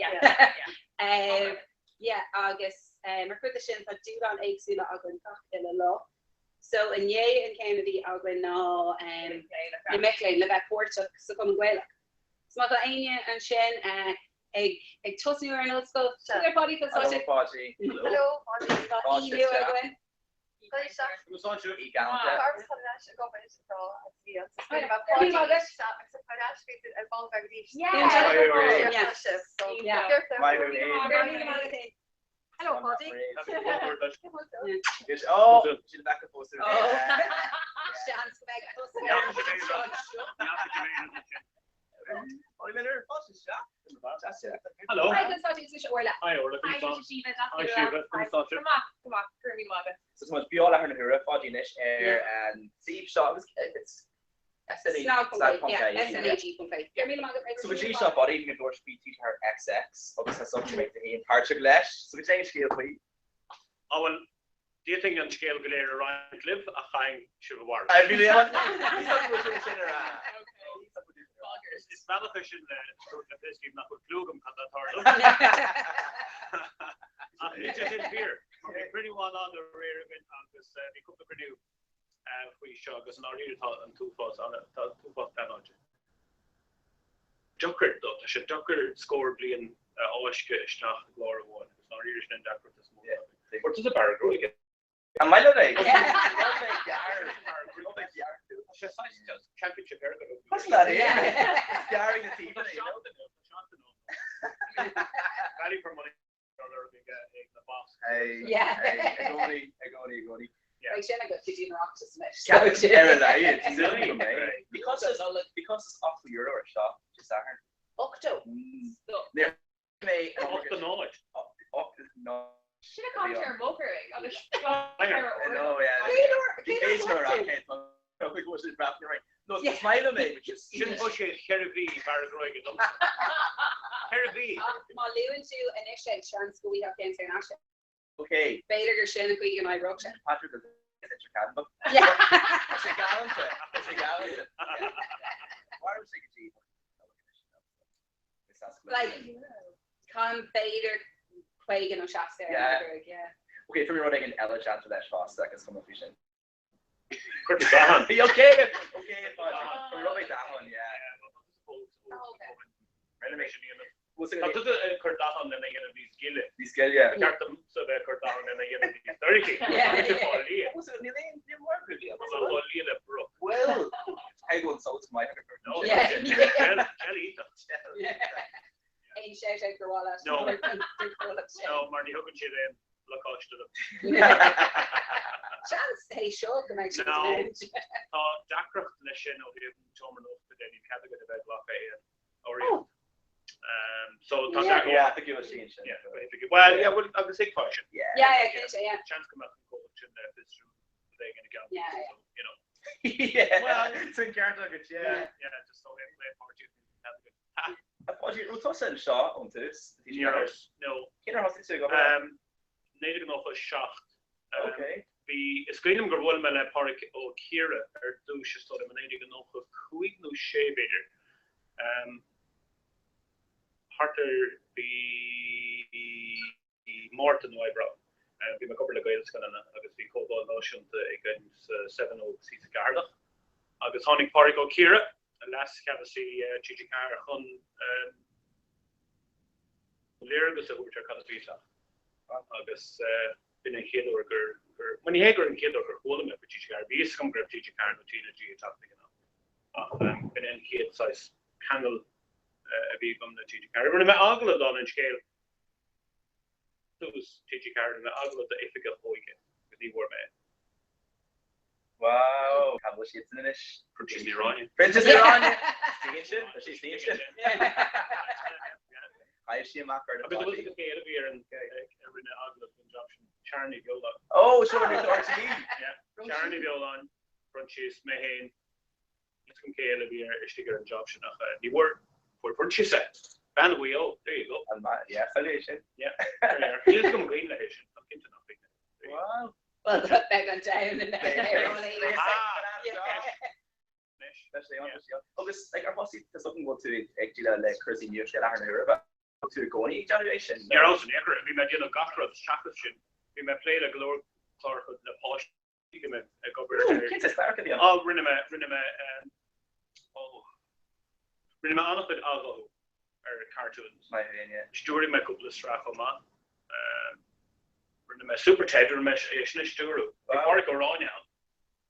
Yeah, agus mar chuid de sin tá dúshláin éagsúla againn gach uile lá. So inné an ceann a bhí againn ná na mic léinn le bheith páirteach sa Chumann Gaelach. So má tá éinne ansin ag tosnú ar an ollscoil. Hello Páidí, conas tá Hello Páidí. Hello Páidí. Tá aoi nua againn. Í galánta. Hello Páidí. Oh, sin back and forth. Seans go mbeidh tusa Hello. Hi, conas tá tú? Is mise Orla. Hi Orla, Hi, conas tá? mise Síomha, deas Hi tú a Síomha, conas tá tú? Go maith, go maith, go raibh míle maith agat. So tá muid beo i láthair na huaire, Pháidí anois ar an suíomh seo agus it's SNAG.ie, SNAG.ie. Go raibh míle maith agat. So go dtí seo Pháidí, bhí mé ag labhairt faoi TG4 XX agus tá súil agam go mbeidh tú féin páirteach leis, so cad é an scéal faoi. Á bhuel, d'fhéadfainn an scéal go léir a roinnt libh ach caithfidh sibh a mharú. Is bealach é sin le le fios daoibh nach bhfuil clue agam cad tá ag tarlú. Ach níl sé sin fíor, mar bhí cruinniú an-fhada aréir againn agus bhí cúpla cruinniú faoi seo agus i ndáiríre tá an t-uafás tá an t-uafás pleanáilte. Deacair dó, tá sé deacair scór bliain a fháisceadh isteach i gclár amháin agus i ndáiríre sin an deacracht is mó atá againn. Fuair tusa bearradh gruaige. An maith liom é? Rud beag gearr. Rud beag gearr. Tá sé saghas championship haircut. What's that é? Is gearr ag na taobhanna, you know? Value for money. Hey, hey, i gcónaí, i gcónaí, i gcónaí. Beidh sin agat go dtí an Oireachtas anois. Ar a laghad, súil go mbeidh. Because is, because is €80 ar seo, Dé Sathairn. 80? Stop. Níor mé. 80. 80. Sin a chaith ar an mbóthar agus No, yeah. Cén uair, cén uair a fuair tú? No, is maith liom é, but just. Sin buiséad cheithre mhí bearradh gruaige domsa. Cheithre mhí! Ach má luann tú anois é, seans go bhfaighfeá ceann saor in aisce. Ok. B'fhéidir gur sin an chaoi go n-oibreodh sé. Patrick is idir ceann. Tá sé galánta, tá sé galánta. Mhair sé go dtí. Like, caithim b'fhéidir 50 nó 60 ar an gruaig, yeah. Ok, fuair mé rud éigin eile déanta leis fosta agus cuma faoi sin. Cuir dath ann. Ok, ok, Patrick. Rud éigin dath ann, yeah. Rinne mé sin dhéanamh. Tá tusa ag cur dath ann lena dhéanamh níos gile. Níos gile, yeah. Ba cheart domsa a bheith ag cur dath ann lena dhéanamh níos dorchaí. Tá fáil liath. Níl aon, níl mar go liath. Tá fáil liath le broc. Bhuel, tá go an sult maith agat. No, gel, gel iontach. Aon shout out gur mhaith leat? No. No, mar ní thugann siad aon lacáiste dom. Seans é seo go mbeidh siad No, in ann. tá deacracht leis sin ó thaobh an tseomra nuachta de, níl cead agat a bheith ag glacadh aon urraíocht. So tá deacracht. Yeah, oifigiúil sin sin. Yeah, oifigiúil. Well, yeah, well, agus thuigfeá sin. Yeah. Yeah, yeah, cinnte, yeah. Seans go mbeadh an comhlacht sin le fiosrú rud éigin i gceann. Yeah, yeah. So, you know. Yeah. Well, sin ceart agat, yeah. Yeah, yeah, just so aon pháirtí cead agat. Ha! A Pháidí, raibh tusa anseo ón tús? Ní raibh, no. Cén uair a thosaigh tú ag obair ann? 1997. Ok. Bhí, is cuimhin liom gur bhuail mé le Pádraic Ó Ciardha ar dtús, is dóigh liom, i 1995 nó 6 b'fhéidir. Thart ar mhí Márta nó Aibreán. Bhí mé ag obair le Gaelscoileanna agus bhí comhdháil náisiúnta againn sa Seven Oaks thíos i gCeatharlach agus tháinig Pádraic Ó Ciardha, leas-cheannasaí TG4 chun léargas a thabhairt ar cad a bhí ag teacht agus b'in an chéad uair gur, bhuel ní hé gur an chéad uair gur chuala mé faoi TG4, bhí fhios agam go raibh TG4 nó TnaG ag teacht ag an am ach b'in an chéad saghas ceangal a bhí agam le TG4. Rinne mé agallamh dála an scéil tús TG4, rinne mé agallamh d'oifigeach óige agus ní bhfuair mé é. Wow! Cá bhfuil siad sin anois? Proinsias Ní Ráinne. Proinsias Ní Ráinne! Tuigeann sin? Tá sí tuigeann sin. Chaith sí amach ar na Agus bhfuil cé eile a bhí ar an a rinne agallamh don job sin? Sharon Ní Bheoláin. Oh, sure, RTÉ! Yeah, Sharon Ní Bheoláin, Proinsias, mé féin, Níl 's agam cé eile a bhí istigh ar an job sin ach ní bhfuair, fuair Proinsias é. Bean Mhaigh Eo, there you go. An maith, yeah, soiléir é sin. Yeah, there. Níl 's agam an cuimhin léi é sin, táim cinnte nach cuimhin léi. Wow. Well, beidh an domhan in Agus like, ar thosaigh tú go bhfuil tú ag déileáil le cúrsaí nuachta i láthair na huaire, bhfuil tú i gcónaí ag déanamh é sin? Ní raibh san aon chor, bhí mé ag déanamh gach rud seachas sin. Bhí mé ag plé le go leor cláracha le páistí. Bhí mé ag obair ar. Cinnte, is cláracha a bhí ann. Á, rinne mé, rinne mé, ó, rinne mé an-chuid athghuthú ar cartoons. Maith féin, yeah. Stiúraigh mé cúpla sraith chomh maith. Rinne mé Super Ted, rinne mé é sin a stiúrú. Bhí Pádraic Ó Ráinne ann.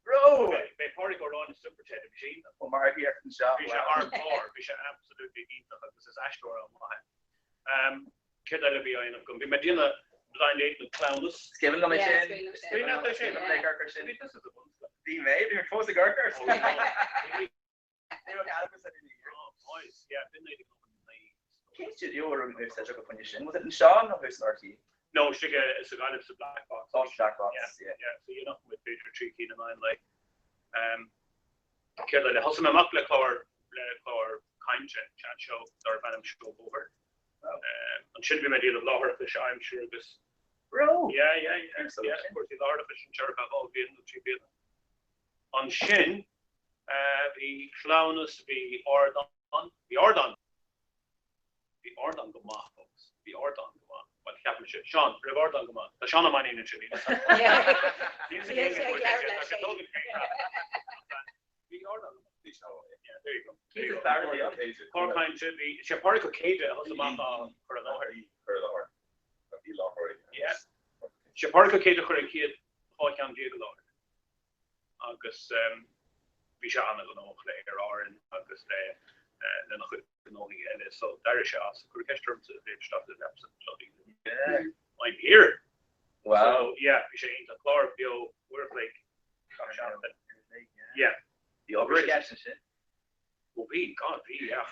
Bro! Bhí Pádraic Ó Ráinne Super Ted, bhí sé iontach. Ó margaíocht anseo. Bhí sé thar barr, bhí sé absolutely iontach agus is aisteoir an-mhaith é. Céard eile a bhí á dhéanamh agam? Bhí mé ag déanamh. Blind Date nó Cleamhnas. Is cuimhin liom é Yeah, sin. is cuimhin liom Is cuimhin liom é sin. sin. Bhí mé ag amharc air sin. Bhí tusa sa bhunscoil. Bhí mé, bhí mé fós ag amharc air. Oh, no. Ní raibh cead agamsa duine a Oh, boys, yeah, b'in 1999. Cén stiúideo a raibh an úsáid acu faoine sin? Was it anseo nó thuas in RTÉ? No, istigh sa Ghaillimh sa Black Box. Oh, Black Box, Yeah, yeah. yeah, so dhéanfadh muid b'fhéidir 3 cinn in aghaidh an lae. Um, céard eile? Thosaigh mé amach le clár, le clár cainte, chat show, darbh ainm Seó Bóthair. Wow. Um, ansin bhí mé ag déanamh láithreachais aimsire agus Bro! Yeah, yeah, yeah, You're so yeah, sin. cúrsaí láithreachais anseo ar feadh 2 bhliain nó 3 bliana. Ansin, uh, bhí Cleamhnas, bhí Ardán, bhí Ardán, bhí Ardán go maith fós, bhí Ardán go maith. Bhuel, ceapaimse. Seán, raibh Ardán go maith? Tá Seán Ó Mainnín ansin, níl a fhios agam. Níl a fhios ag Níl éinne sé ag go bhfuil labhairt sé, leis tá sé féin. tógaint féin crap. Bhí Ardán go maith. Bhí sé ó, yeah. Yeah, there you go. Cé is fearr a bhí ann? Clár cainte, bhí sé Pádraig Ó Céide a thosaigh amach á chur i láthair. Bhí cur i láthair. Bhí láithreoirí. Yeah. Sé Pádraig Ó Céide a chuir an chéad 12 cheann i láthair. Agus bhí sé an-ghnóthach le Aer Árann agus le lena chuid gnóthaí eile so d'éirigh sé as. Cuireadh ceist ormsa a léim isteach le leapsa bloody Yeah. I'm here! Wow. So yeah, bhí sé iontach. Clár beo uair a chloig gach seachtain. Yeah. Bhí obair i gceist ansin. Ó bhí, God, bhí, yeah,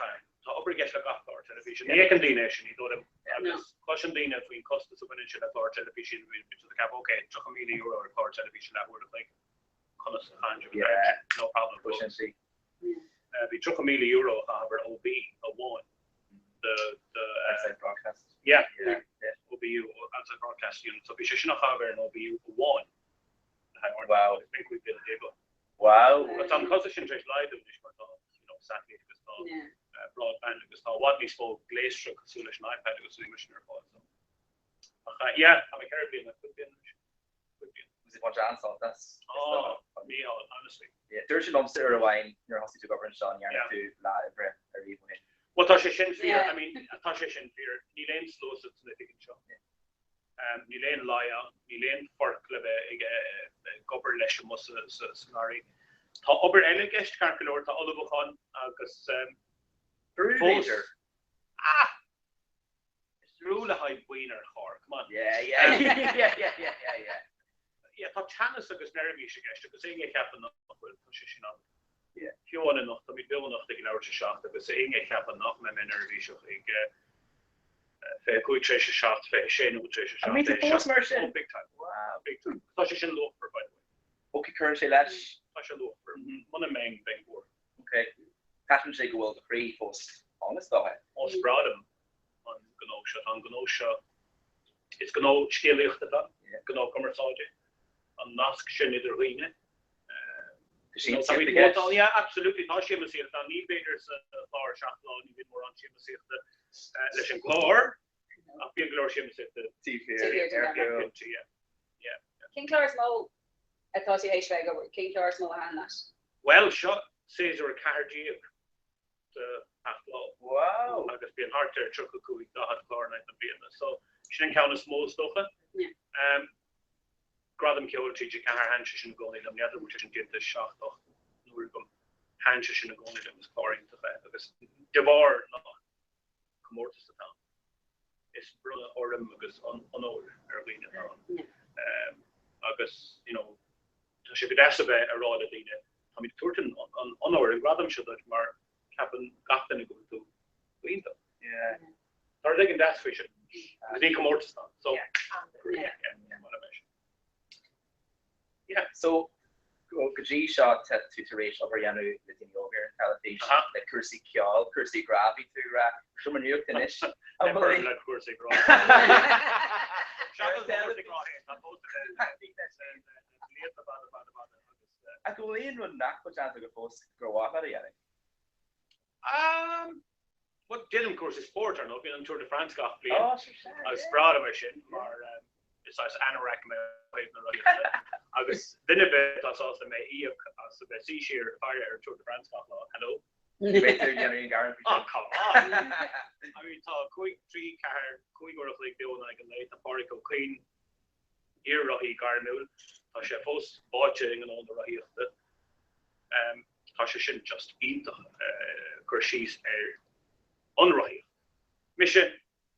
tá obair i gceist le gach clár teilifíse. Ní fheiceann daoine é sin, ní dóigh liom. Agus cloiseann daoine faoin costas a bhaineann sé le clár teilifíse, bíonn siad ag ceapadh, ok, €30,000 ar chlár teilifíse leathuair a chloig, conas a chaitheann sibh an Yeah. t-airgead sin? No problem. Bhuel, sin sí. Bhí €30,000 a chaitheamh ar OB amháin. The, the, uh, Outside Broadcast. Yeah. Yeah, yeah. OBU, Outside Broadcast Unit. So bhí sé sin á chaitheamh ar an OBU amháin. Wow. Agus b'in 15 bliana ó shin. Wow. But tá an costas sin tar éis laghdú anois mar tá you know, satellite agus tá Yeah. uh, broadband agus tá i bhfad níos mó gléasra cosúil leis an iPad agus rudaí mar sin ar fáil. So. Ach uh, yeah, tá mé 4 bliana, 5 bliana anois. 5 bliana. Was it baint an-sult as? Oh, Mícheál, honestly. Yeah, dúirt tú liomsa uair amháin nuair a thosaigh tú ag obair anseo ní dhearna Yeah. tú lá oibre ariamh ó shin. Well, tá sé sin fíor, Yeah. I mean, tá sé sin fíor. Níl aon sluasaid san oifig anseo. Níl aon lao ann, níl aon forc le bheith ag obair leis amuigh sa ngarraí. Tá obair eile i gceist, ceart go leor, tá ullmhúchán agus Brú, fós. b'fhéidir. Ah! Is brú le haghaidh buíon ar charr, come on. Yeah, yeah, yeah, yeah, yeah, yeah, yeah. Yeah, tá teannas agus neirbhís i gceist agus éinne a cheapann nach bhfuil, tá sé sin ann. Yeah. Fiú amháin anocht, táimid beo anocht ag leathuair tar éis a 7 agus éinne a cheapann nach mbeidh mé neirbhíseach ag 25 tar éis a 7, 26 nóiméad tar éis a 7. An mbíonn tú fós mar sin? Oh, big time. Wow. Big time. Tá sé sin luachmhar, by the way. Ok, cuireann sé leis. Tá sé luachmhar. Muna mbeinn, bheinn buartha. Ok. Taispeánann sé go bhfuil do chroí fós ann, is dócha. Ó, is breá liom an gnó seo. Tá an gnó seo, is gnó scéalaíochta atá ann, gnó cumarsáide, an nasc sin idir dhaoine. Tá siamsaíocht i gceist. Yeah, absolutely, tá siamsaíocht ann. Ní b'fhéidir sa chlár 7 Lá, ní bhíonn mórán siamsaíochta leis an gclár, ach bíonn go leor siamsaíochta Taobh thiar, ar chúl. Yeah, yeah. Cén clár is mó atá tú théis bheith ag obair? Cén clár is mó a thaitin leat? Bhuel, seo séasúr 14 de Sheacht Lá. Wow! Agus bíonn thart ar 35, 40 clár in aghaidh na bliana. So, sin an ceann is mó is dócha. Yeah. Gradam Ceoil TG4, thaitin sé sin i gcónaí liom. N'fheadar an bhfuil sé sin déanta 7, 8 n-uair agam. Thaitin sé sin i gcónaí liom, is clár iontach é agus de bharr nach comórtas atá ann, is bronnadh urraim agus onóir ar dhaoine atá ann. Agus, you know, tá sé go deas a bheith ag rá le daoine, táimid ag tabhairt an onóir, an gradam seo duit mar ceapann gach duine go bhfuil tú go hiontach. Yeah. Tá rud éigin deas faoi sin. Agus ní comórtas atá ann. So, yeah, yeah, mar a bheidh sé. Yeah. So, go dtí seo tá tú tar éis obair a dhéanamh le daoine óga ar an teilifís, le cúrsaí ceoil, cúrsaí grá bhí tú ag rá, seomra nuachta anois. An bhfuil le cúrsaí grá? Seachas cúrsaí grá féin, tá pósta le blianta fada fada fada agus. Ach an bhfuil aon rud nach bhfuil déanta agat fós gur mhaith leat a dhéanamh? Um, Bhuel, déanaim cúrsaí spóirt, ar ndóigh, bíonn an Tour de France gach bliain Oh, sure, sea, agus yeah. breá liom é sin mar is saghas anorak mé ó thaobh na rothaíochta agus duine ar bith atá sásta mé a íoc as a bheith suí siar ag faire ar an Tour de France gach lá, hello. Beidh tú ag déanamh aon ghearán faoi Oh, sin. come on! I mean, tá 5, 3, 4, 5 uair a chloig beo in aghaidh an lae, tá Pádraig Ó Cuinn, iar-rothaí gairmiúil, tá sé fós báite i ngnó na rothaíochta. Tá sé sin just iontach, cur síos ar an rothaíocht. Mise,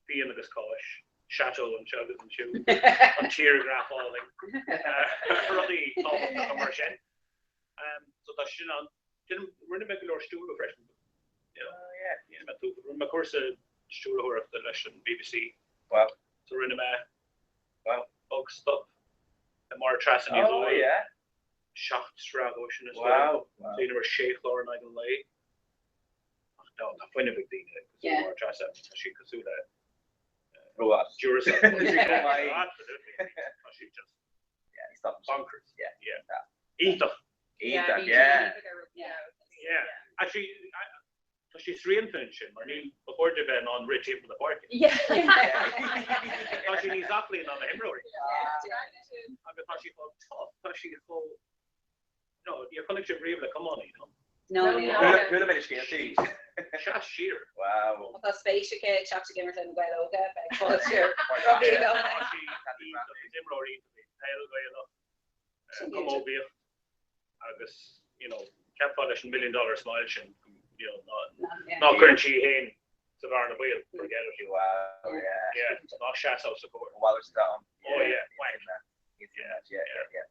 fíon agus cáis, Chateau anseo agus ansiúd, an tírghraif álainn, rudaí tábhachtacha mar sin. So tá sin ann. Rinne mé go leor stiúradh freisin. Rinne mé cúrsa stiúrthóireachta leis an BBC. Wow. So rinne mé Bog Stop le Máire Treasa Ní Dhubhghaill. 7 sraith dhó sin is dóigh. Wow. So dheineamar sé chlár in aghaidh an lae. Ach tá fuinneamh ag daoine cosúil le Máire Treasa. Tá sí cosúil le Robot. Duracell. Absolutely. Tá sí just bonkers. Yeah. Iontach. Iontach, yeah. Yeah. Actually, tá sí srianta ansin mar ní ba chóir di bheith in ann rith timpeall na páirce. Tá sí níos aclaí ná na himreoirí. Agus tá sí chomh tough, tá sí chomh No, níor chonaic sibh riamh le camán í, no? No, níor. Chuala mé na scéaltaí. Seas siar. Wow. Má tá spéis aici ag teacht ag imirt le Na Gaeil Óga, beidh fáilte roimpi i gcónaí. Tá sí iontach, is imreoir iontach í, peil Ghaelach, camógaíocht agus, you know, cheapfá leis an million dollar smile sin, you know, ná cuireann sí í féin sa bhearna bhaoil, forget it. Wow, yeah. Yeah, ná seas os a comhair. Mhalairt atá ann. Oh yeah, whack. Yeah, yeah, yeah.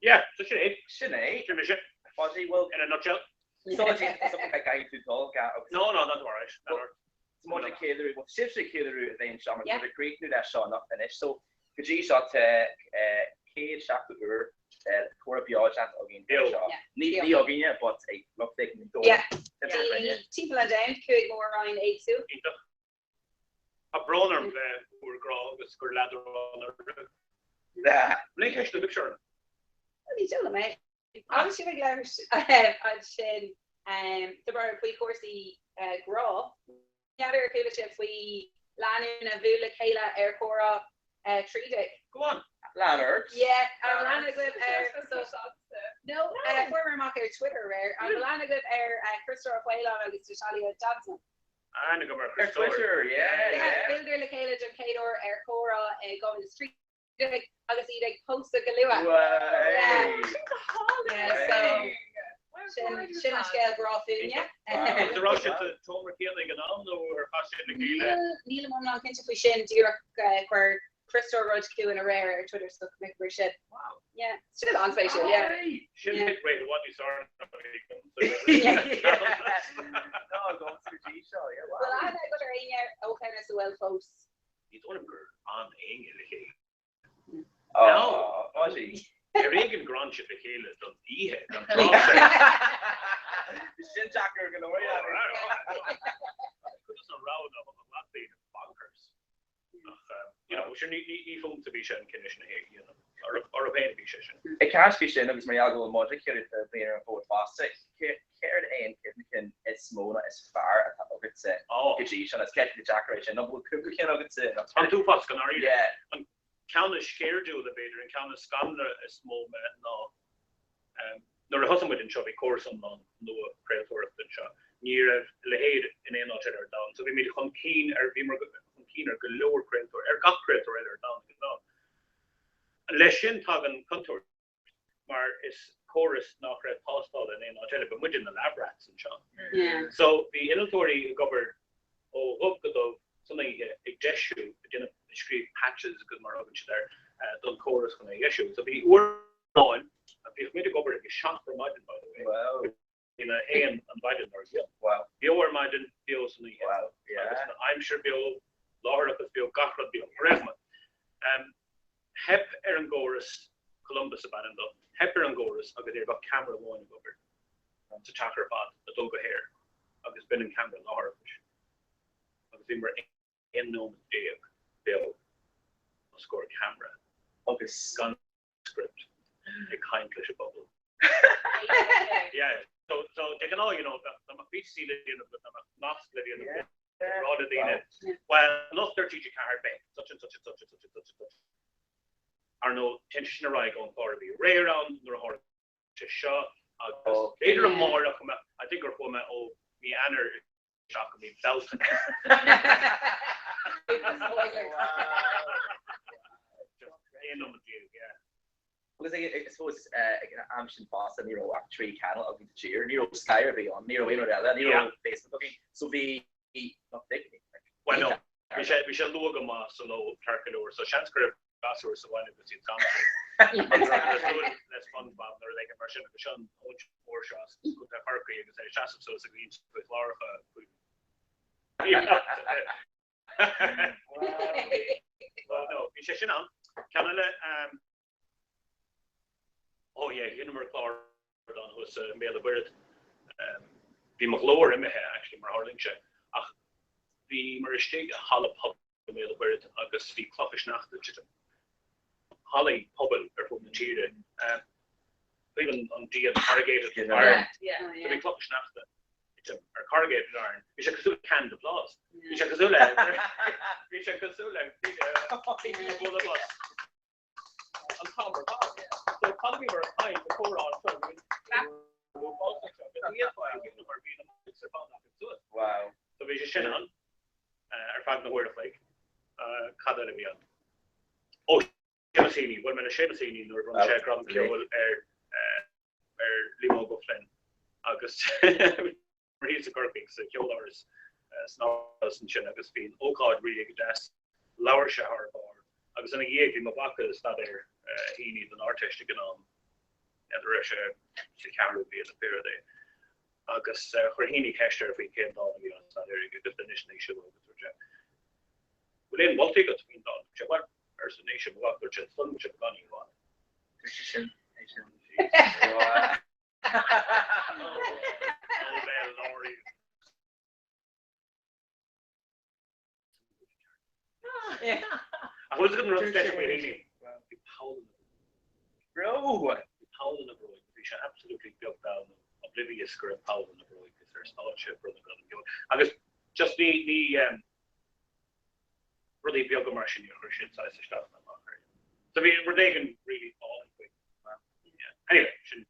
Yeah, so sin é. Sin é. Sin mise. Fáidh, well. In a nutshell. So something like gaithfidh tú dul ga agus. No, no, that's all right. Not ort. Tá muid ag ceiliúradh, well sibhse ag ceiliúradh a bheith anseo mar tá muid ag críochnú leis seo anocht anois. So go dtí seo tá 170 uair comhrá beo déanta againn anseo. Ní ní againne but ag lucht féachana an domhain. Yeah. Timpeall an domhain, 5 mór-roinn éagsúil. Iontach. Tá brón orm bheith bhur gcrá agus cur leadrán oraibh. An aon cheist agaibhse orm? Ní dóigh liom é. Agus sibh ag labhairt ansin faoi chúrsaí grá, n'fheadar ar chuala sibh faoi lánúin a bhuail le chéile ar Chomhrá 13? Go on! Lean ort. Yeah, an bhfuil aithne agaibh ar No, fuair mé amach ar Twitter aréir. An bhfuil aithne agaibh ar Criostóir Ó Faoláin agus Natalia Johnson? Aithne agam ar Ar Chriostóir. Twitter, yeah, yeah. Bhuaileadar le chéile don chéad uair ar Chomhrá i 2013 agus iad ag pósadh go luath. Way! Sin go hálainn! Yeah, so sin sin an scéal grá fúinne. Agus an raibh siad sa tseomra céanna ag an am nó ar chas siad le chéile? Níl nílim iomlán cinnte faoi sin, díreach chuir Criostóir rud chugainn aréir ar Twitter so chonaic mé sin. Wow. Yeah, sin an-spéisiúil, yeah. Sin hit rate i bhfad níos fearr ná a bhí agamsa. Ná agamsa go dtí seo, yeah, wow. Bhfuil aithne agat ar éinne ó cheana sa bhfuil fós? Ní dóigh liom gur fhan éinne le chéile. Oh, Ozzy. Ar éigean gur fhan siad le chéile don oíche, gan trácht ar. Sin deacair go leor, yeah. Cuid de na roghanna a ghlac daoine, bonkers. Ach, you know, sure, ní fúmsa a bhí sé an cinneadh sin a dhéanamh. Orthu féin a bhí sé sin. Ag caint faoi sin agus mar gheall go bhfuil muid ag ceiliúradh bliain ar an bhfód fosta, céard é an cuimhne cinn is mó nó is fearr atá agatsa go dtí seo? Is ceist deacair é sin. Nó bhfuil cúpla ceann agatsa? Tá an t-uafás i ndáiríre. Yeah. An ceann is sceirdiúla, b'fhéidir, an ceann is scanraithe is mó mé ná Nuair a thosaigh muid anseo bhí córas iomlán nua craoltóireachta anseo. Ní raibh a leithéid in aon áit eile ar domhan. So bhí muid chun cinn ar, bhíomar chun cinn ar go leor craoltóir, ar gach craoltóir eile ar domhan ag an am. Leis sin tagann contúirt mar is córas nach raibh tástáilte in aon áit eile. Ba muide na lab rats anseo. So bhí innealtóirí ag obair ó dhubh go dubh san oíche ag deisiú, ag déanamh, ag scríobh patches agus mar a thugann siad air, don chóras chun é a dheisiú. So bhí uair amháin, bhíodh muid ag obair ag a 7 ar maidin by the way, Wow. go dtí a 1 an mhaidin dár gcionn. Wow. Beo ar maidin, beo san oíche. Wow, yeah. Agus an aimsir beo, láithreachas beo, gach rud beo. Ar aon chuma, theip ar an gcóras, Columbus ab ainm dó, theip ar an gcóras agus ní raibh ach ceamara amháin ag obair sa teach ar fad ag dul go haer agus b'in an ceamara láithreachais. Agus bhíomar 11 nóiméad beo os comhair ceamara Agus gan script ag caint leis an bpobal. Yeah, so, so de ghnáth, you know, dá mbeadh BBC le déanamh agat, dá mbeadh nasc le déanamh agat, rá le daoine, well, anocht ar TG4 beidh such and such and such and such and such and such. Ar ndóigh, téann sé sin ar aghaidh ón chlár a bhí aréir ann nuair a tharla sé seo agus b'fhéidir amárach go mbeadh, I think gur chuaigh mé ó mí Eanáir isteach go mí Bealtaine. Just 11 nóiméad, yeah. Agus I suppose ag an am sin fosta ní raibh ach 3 channel againn sa tír, ní raibh Sky ar bith ann, ní raibh aon rud eile, ní raibh Facebook againn, so bhí, not big, like, Well no. Bhí sé, bhí sé luath go maith sa ló ceart go leor, so seans go raibh gasúir sa bhaile agus iad gan ag súil le SpongeBob nó rud éigin mar sin agus seo an óinseach mór seo as Contae Chorcaí agus é ag seasamh suas ag inse faoi chláracha faoi Well no, bhí sé sin ann. Ceann eile, Oh yeah, dheineamar clár ann thuas i mBéal an Mhuirthead. Bhí mo ghlór imithe actually mar a tharlaíonn sé ach bhíomar istigh i halla pobail i mBéal an Mhuirthead agus bhí clocha sneachta ag titim. Hallaí pobail ar fud na tíre. Taobh an díon corrugated iron. So bhí clocha sneachta ag titim ar corrugated iron. Bhí sé cosúil le canned applause. Bhí sé cosúil le bhí sé cosúil le bualadh bos. An t-am ar fad. So cad a bhíomar ag caint, ag comhrá anseo, bhí an Wow. So bhí sé sin ann ar feadh na huaire a chloig. Cad eile a bhí ann? Ó, Seamus Heaney, bhuail mé le Seamus Heaney nuair a bhronn sé gradam ceoil ar ar Liam Óg Ó Floinn agus thíos i gCorcaigh sa Cheoláras san áras ansin agus bhí an ócáid really go deas. Labhair sé thar barr agus ina dhiaidh bhí mo mhac ag staidéar Heaney don Ardteist ag an am, n'fheadar raibh sé sa cheathrú bliain nó pé rud é, agus chuir Heaney ceist air faoi cén dán a bhí á staidéar aige agus d'inis Naoise dó agus dúirt sé Bhfuil aon mholtaí agat faoin dán? Dúirt sé Bhuel, arsa Naoise, mo mhac, dúirt sé, is dóigh liom go bhfuil sé beagáinín ró-fhada. Dúirt sé sin, é sin. Ach bhfuil an rud deis faoi Heaney? Bhí poll ina Bro! Bhí poll ina bhróig. Bhí sé absolutely beag beann oblivious go raibh poll ina bhróig is ar stáitse ag bronnadh gradam ceoil. Agus just ní ní rudaí beaga mar sin níor chuir siad saghas isteach ná amach air. So bhí rud éigin really álainn faoi. Yeah. Anyway, sin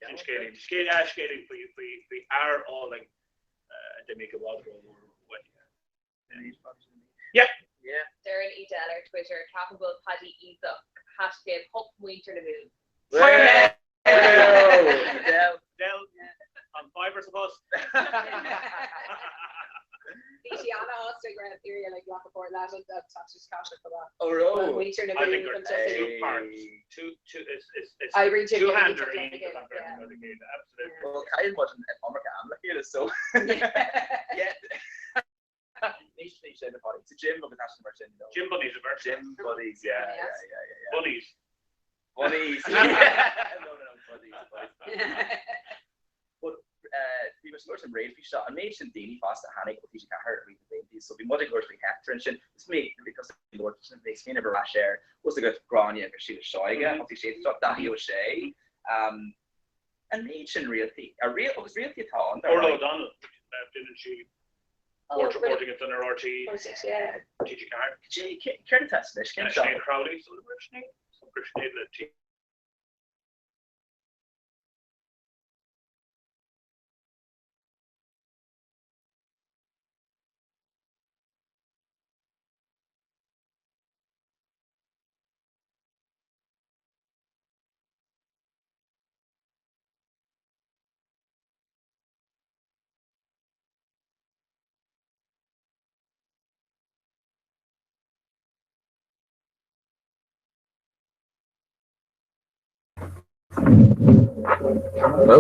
sin scéilín. Scéil ah scéilín faoi faoi faoi fhear álainn a d'imigh i bhfad rómhór uainn. Yeah. Yeah. Deireann Edel ar Twitter, ceapaim go bhfuil Paddy iontach. Hashtag hup muintir na Mumhan. Edel. Edel. An fiver sa bhus. Bhí sí ana-shásta go raibh Irial ag glacadh páirt leat an tseachtain seo caite chomh maith. Ó raibh. Muintir na I think Mumhan gur chun tosaigh. two parts, two, two, is, is, is Oibríonn siad two-hander go iontach chéile, an bheirt acu le chéile, absolutely. Well, caitheann muid an iomarca am le chéile, so yeah. Ní sin na buddies. Sa gym agus aiste mar sin, you know. Gym buddies a bheirt. Gym buddies, yeah, yeah, yeah, yeah, yeah. Bunnies. Bunnies. No, no, no, buddies, buddies. But bhí muid ag labhairt an réad faoi seo, an méid sin daoine fosta a tháinig ó TG4 i rith na blianta, so bhí muid ag labhairt faoi Hector ansin, is mé, because bhí labhairt ansin, bhí smaoineamh ar ais air, bhfuil agat Gráinne agus Síle Seoige, thosaigh siad seo, Dáithí Ó Sé, an méid sin réaltaí, agus réaltaí atá ann, dar Orla ndóigh. O'Donnell, déanann sí Sport reporting ansan ar RTÉ, TG4. Céard atá anois? Cén Sinéad Crowley, so Sinéad, Sinéad le T. Hello?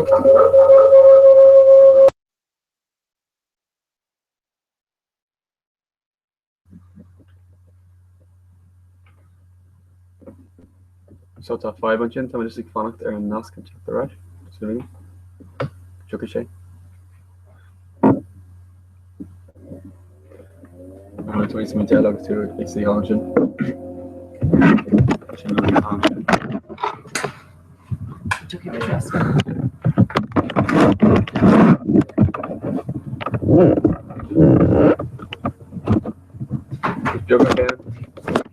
So tá fadhb ansin, tá mé just ag fanacht ar an nasc chun teacht ar ais. Súil agam. Tiocfaidh sé. Tá tú níos eile agus tú ag suí thall ansin. Sin an t-am sin. Tiocfaidh mé trasna. Is beag é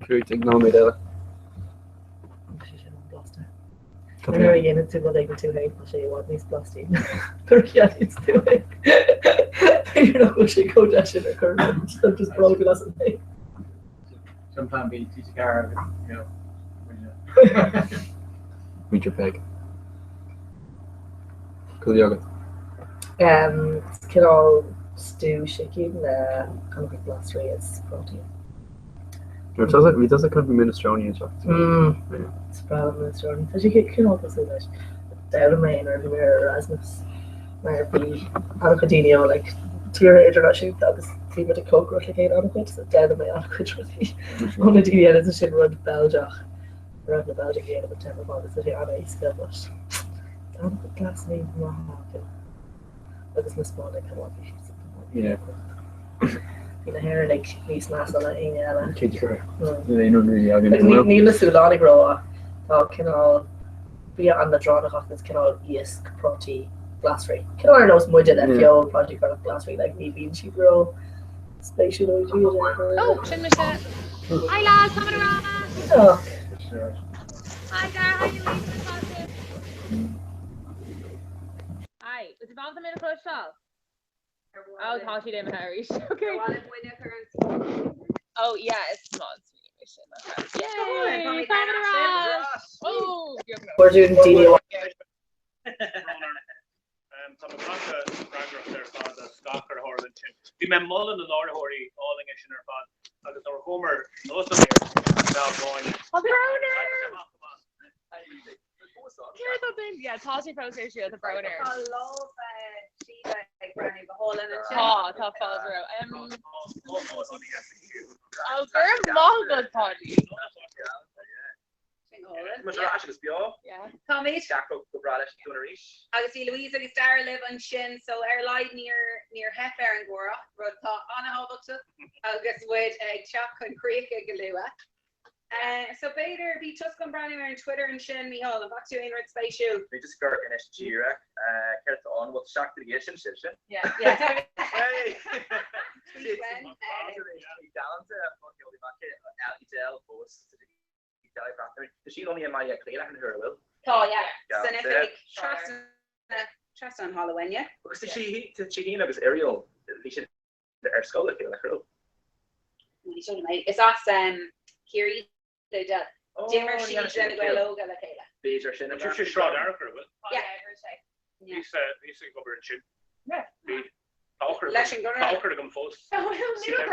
15 nóiméad eile. Tá sé sin an-bhlasta. Nuair a dhéanann tú rud éigin tú féin, tá sé i bhfad níos blastaí nuair a cheannaíonn tú é. B'fhéidir nach bhfuil sé chomh deas sin ar chor ar bith. Tá just bródúil as an féin. Sin plan B, TG4 agus, you know, Muintir Peig. Cad a bhí agat? Cineál. Stew sicín le an-chuid glasraí is prátaí. Bhí tusa ag caint faoi minestrone anseo. Mm, is breá liom minestrone. Tá sé cineál cosúil leis. D'fhoghlaim mé nuair a bhí mé ar Erasmus mar bhí an-chuid daoine ó like tíortha idirnáisiúnta agus bhí muid ag cócaireacht le chéile an-chuid so d'fhoghlaim mé an-chuid rudaí ó na daoine eile so sin rud Beilgeach a raibh na Beilgeigh ag déanamh an t-am ar fad is tá sé an-éasca but tá an-chuid glasraí maithe acu. agus na Spáinnigh chomh maith, bhí siad sa Bhí na hÉireannaigh níos measa ná éinne eile. Cinnte go raibh. Níl aon rud really againn. Agus níl na Sualannaigh rómhaith. Tá cineál bia an-leadránach acu, is cineál iasc, prátaí, glasraí. Cineál ar nós muide le feoil, prátaí, coirleach, glasraí, like ní bhíonn siad ró spéisiúil ó dtús. Oh, sin mise. Hi lads, táim ar ais! Iontach! Hi Dara, hi Louise, conas tá sibh? Hi, is it ábalta mé a chloisteáil? Oh, tá siad imithe arís. Okay. Ar mhaith libh muide a chur ar an scáileán? Oh, yeah, is maith an smaoineamh é sin. Yay! Táimid ar ais! Oh, beag nó. Fuair tú an daoine amháin. Tá mé glacadh freagracht ar fad as gach ar tharla ansin. Bhí mé ag moladh na láithreoirí álainne sin ar fad agus nuair a chuamar anuas an aer, bheadh Gráinne. Tá brón orm! Céard atá duine? Yeah, tá sé fós ar siúl, tá brón air. Tá lámh Síle ag breathnú go hálainn ansin. Tá, tá fáilte romhat. Ó, go raibh maith agat, Páidí. Sin go hálainn. Muid ar ais agus beo. Yeah. Táimid. Deacrach go breá leis an dúinn arís. Agus bhí Louise agus Dara libh ansin, so ar a laghad níor níor theip ar an gcomhrá, rud atá an-thábhachtach agus muid ag teacht chun críche go luath. So b'fhéidir, bhí tusa chun breathnú ar an Twitter ansin, Mícheál, an bhfaca tú aon rud spéisiúil? Bhí just ag amharc anois díreach, céard atá ann? Bhuel, Seachtain na Gaeilge sin sibh sin. Yeah, yeah. Hey! Tweet when? Tá sí lonnaithe i mBaile Átha Cliath an bhfuil? Tá, yeah. San oifig trasna, trasna an halla uainne. Agus tá sí féin agus Irial, bhí siad ar scoil le chéile, nach raibh? Is as Ciarraí do. D'imir siad le Na Gaeil Óga le chéile. B'fhéidir sin. Tá sibhse Sráid Fhearchair, an bhfuil? Yeah. Bhíos ag obair ansin. Bhí. Tá Leis an gConradh. Tá eochair agam fós. Tá eochair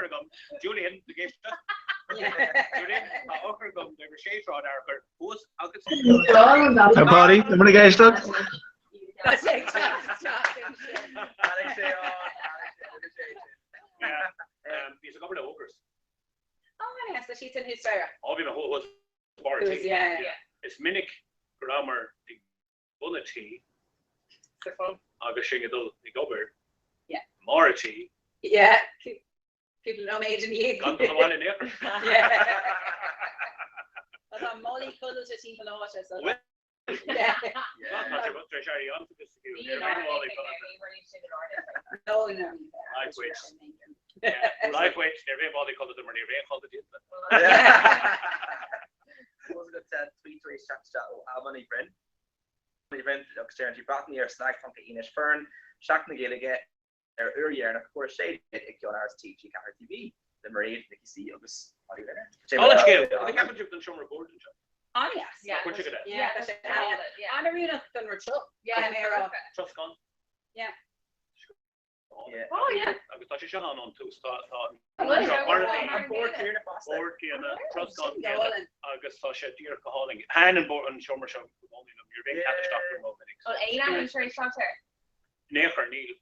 agam. Julian, ag éisteacht? Julian, tá eochair agam d'uimhir 6 Sráid Fhearchair thuas agus. Tá Páidí, tá muid ag éisteacht. Tá sé ag teacht isteach ansin. Tháinig sé ann, tháinig sé, tháinig sé ansin. Bhíos ag obair le Ógras. Ó, yeah, so siad sin thuas staighre. Ó, bhí mé thuas barr an tí. Yeah, yeah. Is minic go rabhamar ag bun an tí agus sinn ag dul ag obair Yeah. i mbarr an tí. Yeah, cúpla nóiméad ina dhiaidh. Gan dul abhaile in aon chor. Yeah. Tá málaí codlata timpeall na háite, so. Bhfuil? Ar uair dheireanach uair 16 ag Ceannáras TG4 TV le Mairéad, Nicky C agus Holly Leonard. Dála an scéil, cad a cheapann sibh den seomra boird anseo? An-dheas. Nach bhfuil sé go deas? Yeah, tá sé an-oiriúnach don rud seo. Troscán. Yeah. Oh yeah. Agus tá sé seo ann ón tús, tá An bhfuil sé? mar a bhí. An bord céanna fosta. Bord céanna, troscán céanna agus tá sé díreach go hálainn. Thaitin an bord an seomra seo go mór liom, ní raibh aon cead isteach go rómhinic. Bhfuil aon athrú tar éis teacht air? In aon chor, níl.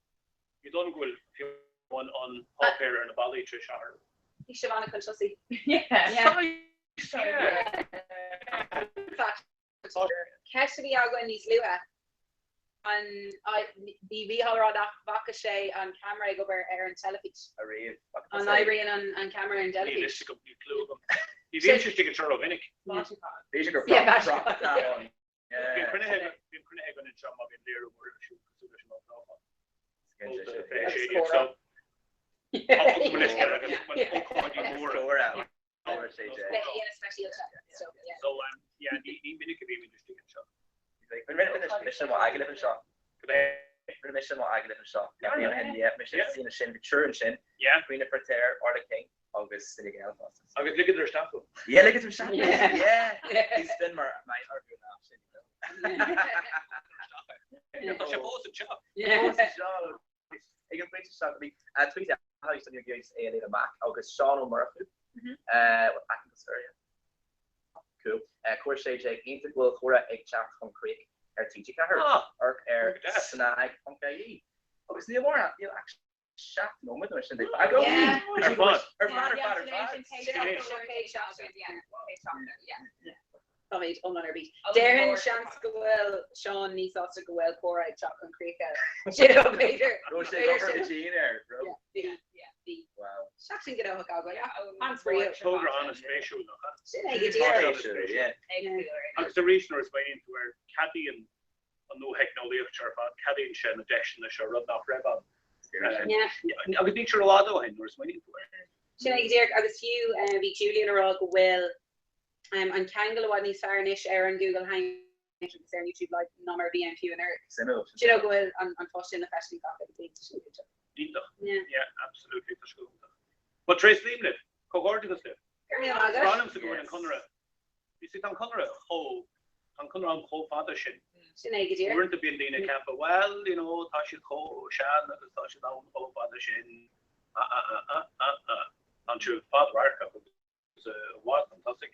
Ní dóigh liom go bhfuil fiú amháin an páipéar ar na ballaí tar éis athrú. Bhí sibh an-chun tosaigh. Ceist a bhí againn níos luaithe, an bhí Mícheál ag rá nach bhfaca sé an ceamara ag obair ar an teilifís. Ariamh. An oibríonn an ceamara ar an Níl dteilifís? fhios agam, níl clue agam. Ní bhíonn sé istigh anseo rómhinic. B'fhéidir gur Yeah, prop atá ann. Bíonn cruinnithe bíonn cruinnithe againn anseo má bhíonn léiriú mór ar siúl cosúil leis an olltoghchán. 26 so tá mo leithscéal agus ócáidí móra. Speisialta. So yeah, ní ní minic a bhímid istigh anseo. Rinne mise mo agallamh anseo. Go bé? Rinne mise mo agallamh anseo. Yeah, mise sin bhí triúr ansin. Yeah. Caoimhe Feirtéar, Orla King agus Fine Gael fosta. Agus ligeadar isteach thú? Yeah, ligeadar isteach mé. Yeah. Bhí spin mar maith orthu an am sin. Tá sé fós anseo. Fós anseo. Ag an bpointe seo, bhí tweet eile san iarraidh é a léamh amach agus Seán Ó Murchú, aitheantas air, yeah. Cool. Comhar 16, iontach go bhfuil Comhrá ag teacht chun críche ar TG4. Amharc ar snag.ie. Agus níl mórán, níl ach 7 nóiméad nó mar sin de fágtha. Ar fad. Ar fad, ar fad, ar fad. Táimid iomlán ar bís. Déarfainn seans go bhfuil Seán níos sásta go bhfuil Comhrá ag teacht chun críche. Sin ó b'fhéidir. Raibh sé ag obair go dian air, raibh? Bhí, yeah, bhí. Wow. Seachtain gnóthach againn. An-spraíúil. Togra an-spéisiúil, nach ea? Sin é go díreach. Spéisiúil, yeah. Agus arís nuair a smaoiníonn tú air, ceadaíonn an nuatheicneolaíocht seo ar fad, ceadaíonn sé na deiseanna seo, rud nach raibh ann. Agus níl sé rófhada ó shin nuair a smaoiníonn tú air. Sin é go díreach. Agus fiú bhí Julian ag rá go bhfuil an ceangal i bhfad níos fearr anois ar an Google Hangout agus ar an YouTube Live ná mar a bhí ann fiú anuraidh. Suimiúil. Do you know go bhfuil an post sin le feiscint gach uile bhliain, tá sin iontach. Iontach. Yeah. Yeah, absolutely, tá sé go hiontach. Bhuel, tréaslaím libh. Comhghairdeachas libh. Go raibh míle maith agat. Is breá liomsa go bhfuil an Conradh, you see, tá an Conradh chomh, tá an Conradh ann chomh fada sin. Sin é go díreach. Uaireanta bíonn daoine ag ceapadh, well, you know, tá siad chomh sean agus tá siad ann chomh fada sin, ah ah ah ah ah ah. Tá siad fadradharcach agus i bhfad chun tosaigh.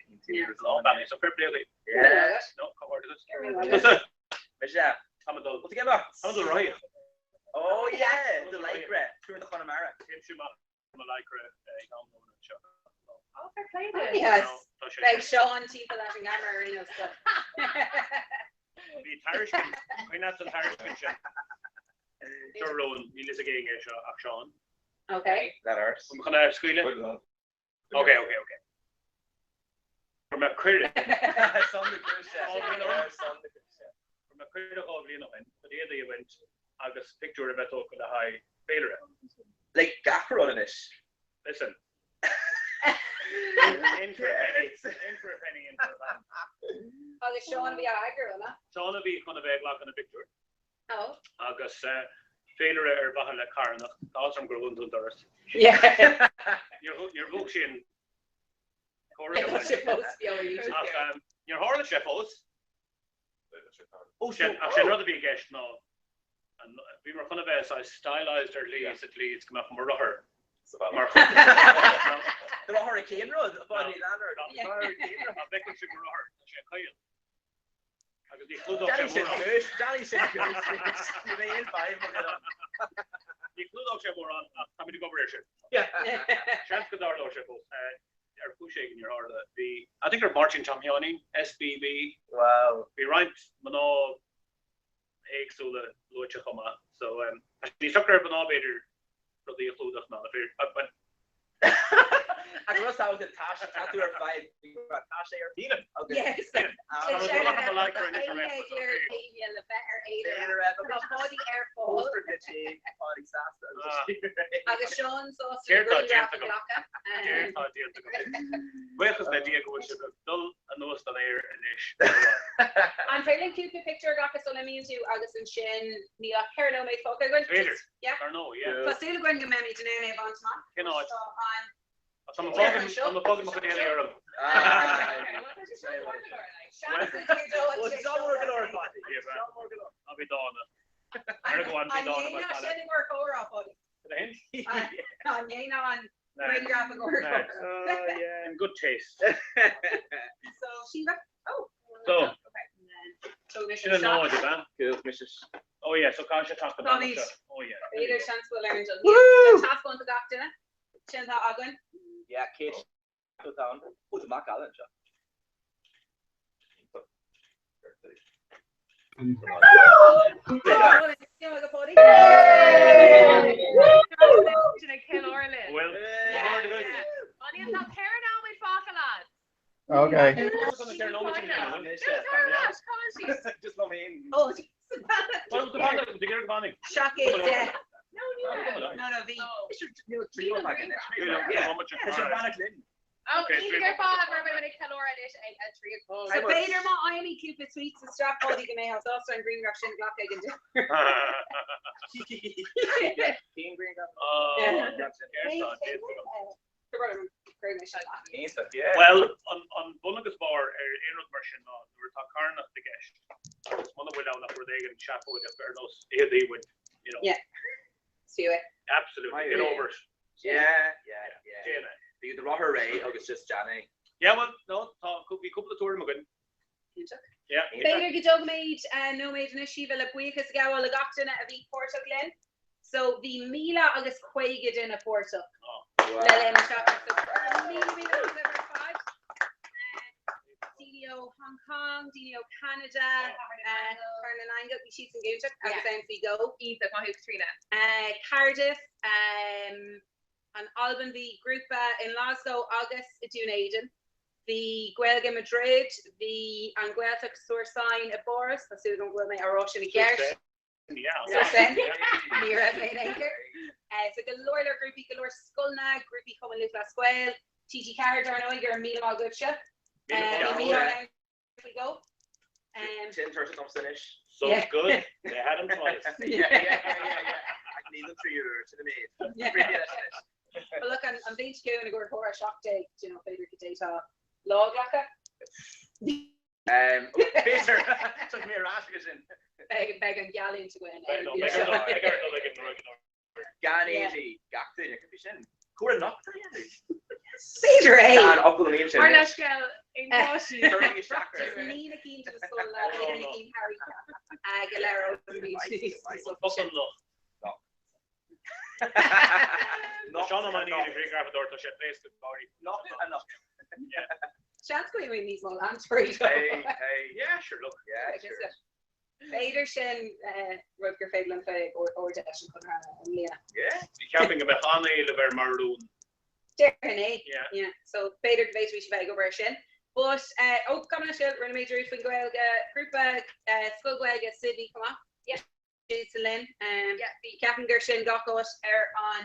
Lá bealaí, so fair play dhaoibh. Yeah. No, comhghairdeachas. Tusa! Mise. Tá mé dul. What's the game box? Tá mé dul rothaíocht. Oh yeah! The Lycra. Tour de Chonamara. Téimse amach mo Lycra ag am lóin anseo. Oh, fair play duit. Yes. Tá sé Beidh Seán timpeall leis an gceamara ar aon nós. so. Bhí tairiscint, cuimhin leat an tairiscint sin? Seo rún, níl fhios ag éinne é seo ach Seán. Okay. That arse. Bhfuil mé chun é a scaoileadh? Ok, ok, ok. Fuair mé cuireadh. Ar son na cúise. Ar son na cúise. Fuair mé cuireadh 2 bhliain ó shin chun éadaí a bhaint agus pictiúr a bheith tógtha le haghaidh féilire. Like gach rud anois. Listen. In for a penny, in for a penny, in for a pound. Agus Seán a bhí á eagrú, an ea? Seán a bhí chun a bheith ag glacadh na bpictiúr. Oh. Agus féilire ar mhaithe le carthanacht. Tá áthas orm gur dhún tú an doras. Níor mhúch sí an comhrá. Tá sé fós beo ar YouTube. Ach níor tharla sé fós. Ach sé an rud a bhí i gceist ná bhíomar chun a bheith saghas stylized ar shlí sa tslí is go mbeadh mo rothar mar chuid de. Do rothar ag cén rud? A Pháidí, lean ort. Do rothar ag cén rud? Dá bhfeicfeadh sibh mo rothar, tá sé caol. Agus ní chlúdódh sé mórán. Déanfaidh sin cúis. Ní bheidh aon fadhb agat. Ní chlúdódh sé mórán ach táimid ag obair air sin. Seans go dtarlóidh sé fós. Ar chúis éigin níor tharla. Bhí, I think gur Máirtín Tom Sheáinín, SBB. Wow. Bhí roinnt mná éagsúla luaite chomh maith. So, tá sé níos socra ar mhná b'fhéidir rudaí a chlúdach ná na fir. Ach rud tábhachtach, tá sé, tá tú ar fad, tá sé ar Sílim. Agus Yes. Tá mé ag dul mo lycra anois ar ais. le bheith ar fhéilire. Tá Páidí ar fáil. Póstar duit féin, Páidí sásta agus Agus Seán sásta Céard tá grianghraf déanta a agam? ghlacadh. Céard tá déanta agam? Buíochas le Dia go bhfuil sibh ag dul anuas don aer anois. An féidir linn cúpla pictiúr a ghlacadh sula n-imíonn tú agus ansin níl ach 4 nóiméad fágtha againn. B'fhéidir. Yeah. Dar ndóigh, yeah. Tá súil againn go mbeimid in ann é a bhaint amach. Cén áit? Tá an. Tá mé fágaint, tá mé fágaint mo chuid éadaí orm. Ná bí dána. Ar go bhfuil bí dána mar An sin i gcomhair comhrá, Páidí? An ndéanann an grianghraf i gcomhair comhrá? In good taste. So, Síomha? Oh. So. Okay. Sin an náid, ab ea? Cool, mise. Oh yeah, so caithfidh sé teacht an bealach seo. Oh yeah. B'fhéidir seans go bhfuil ar an dul thíos. Tá taispeáint do gach duine. Sin atá againn. Yeah, Kate atá ann. Ó, tá mac eile anseo. Sin ag ceiliúradh linn. Bhfuil? Tá ceithre nóiméad fágtha lads. Okay. So b'fhéidir má fhaighimid cúpla tweets isteach Páidí go mbeifeá sásta an grianghraf sin a ghlacadh ag an deireadh. Bhuel, an bun agus barr ar aon rud mar sin ná nuair atá carthanacht i gceist, agus muna bhfuil ann ach rud éigin seafóideach ar nós He would, you know. Yeah. Is fiú é. Absolutely. Get over it. Yeah, yeah, yeah. Déan é. Bhí do rothar réidh agus just déan é. Yeah, well, no, tá, bhí cúpla tuairim againn. Iontach. Yeah. B'fhéidir go dtógfaimid nóiméad anois Síomha le buíochas a ghabháil le gach duine a bhí páirteach linn. So bhí 1,050 duine páirteach le linn na seachtaine. So go raibh míle míle maith agaibh ar fad. Daoine ó Hong Kong, daoine ó Canada, Chathair na nAingeal, bhí siadsan go hiontach agus ann faoi dhó. Iontach, maith thú Caitríona. Cardiff, an Albain, bhí grúpa i nGlasgow agus i Dún Éideann. Bhí Gaeilge Madrid, bhí an Ghaeltacht sur Seine i bPáras, tá súil agam go bhfuil mé á rá sin i gceart. Ní raibh mé in aon chor. So go leor leor grúpaí, go leor scoileanna, grúpaí Chumann Lúthchleas Gael, TG4 dar ndóigh, go raibh míle maith agaibhse. Bhí míle ann faoi dhó. Sin tuirseach domsa anois. So good, they had him twice. Yeah, yeah, yeah, yeah. Ach níl an tríú uair, sin an méid. Well look, an bhliain seo chugainn i gcomhair Comhrá 17, do you know, b'fhéidir go dtéiteá lá a ghlacadh. B'fhéidir, tiocfaidh mé ar ais aige sin. Beidh an gheallúint againn ar an bhliain seo. Beidh ar dul ag an Nollaig anocht. Gan éadaí, gach duine, cad é sin? Comhrá nochta a dhéanamh? B'fhéidir é! Tá an fhocal an sin. Mar leithscéal aon pháistí. Cuirigí isteach air. Just ní na cinn de na scoileanna, b'fhéidir na cinn Harry go léireoidh Focal nocht. Seán Ó Mainnín, an grianghrafadóir, tá sé ag pléascadh gáirí. Nocht anocht. Seans go bhfuil níos mó leantóirí. Hey, hey. Yeah, sure, look. Yeah, sure. B'fhéidir sin rud gur féidir linn plé ag Ard-Fheis an Chonartha i mbliana. Yeah. Cheapfainn go mbeadh an-éileamh air mar rún. Déarfainn é. Yeah. Yeah. So b'fhéidir go bhféadfaimís a bheith ag obair air sin. But, oh, gabh mo leithscéal, rinne mé dearúd faoin Ghaeilge, grúpa Scoil Ghaeilge Sydney chomh maith. Yeah. Siadsan linn. Ceapaim gur sin gach áit ar an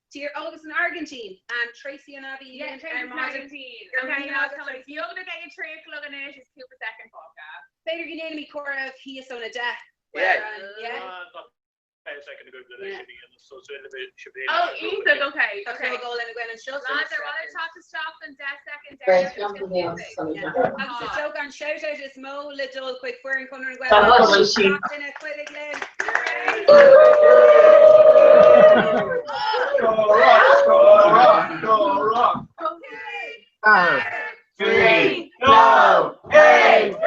tír. Ó, agus an Airgintín. Tracy an Abbey Yeah, Tracy san Airgintín. Okay, now tá muid beagnach ag an 3 a chlog anois, is cúpla soicind fágtha. B'fhéidir go ndéanfaimid comhaireamh thíos óna 10. Yeah. Tá soicind agaibh le sin a dhéanamh, so is féidir libh sibh féin. Oh, iontach, okay. Tá clog álainn againn anseo. Lads, ar mhaith libh teacht isteach don 10 soicind Beidh deireanach ceann den Agus is dócha an shout-out is mó le dul chuig foireann Chonradh na Gaeilge. Gach duine a chuidigh linn. Comhrá, comhrá, comhrá. 4, 3, 2, 1.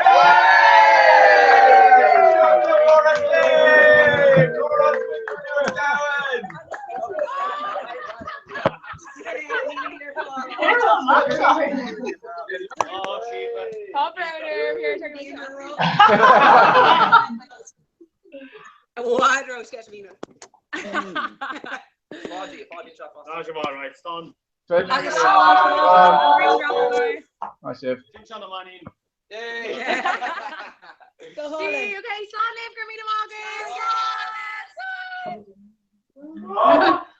Tá brón orm, here Bhfad raibh sceitimíní. Tá sé mar, right, stán. Agus Maith sibh. Sin Seán Ó Mainnín. Go hálainn. Okay, slán libh, go raibh míle maith agaibh. Slán!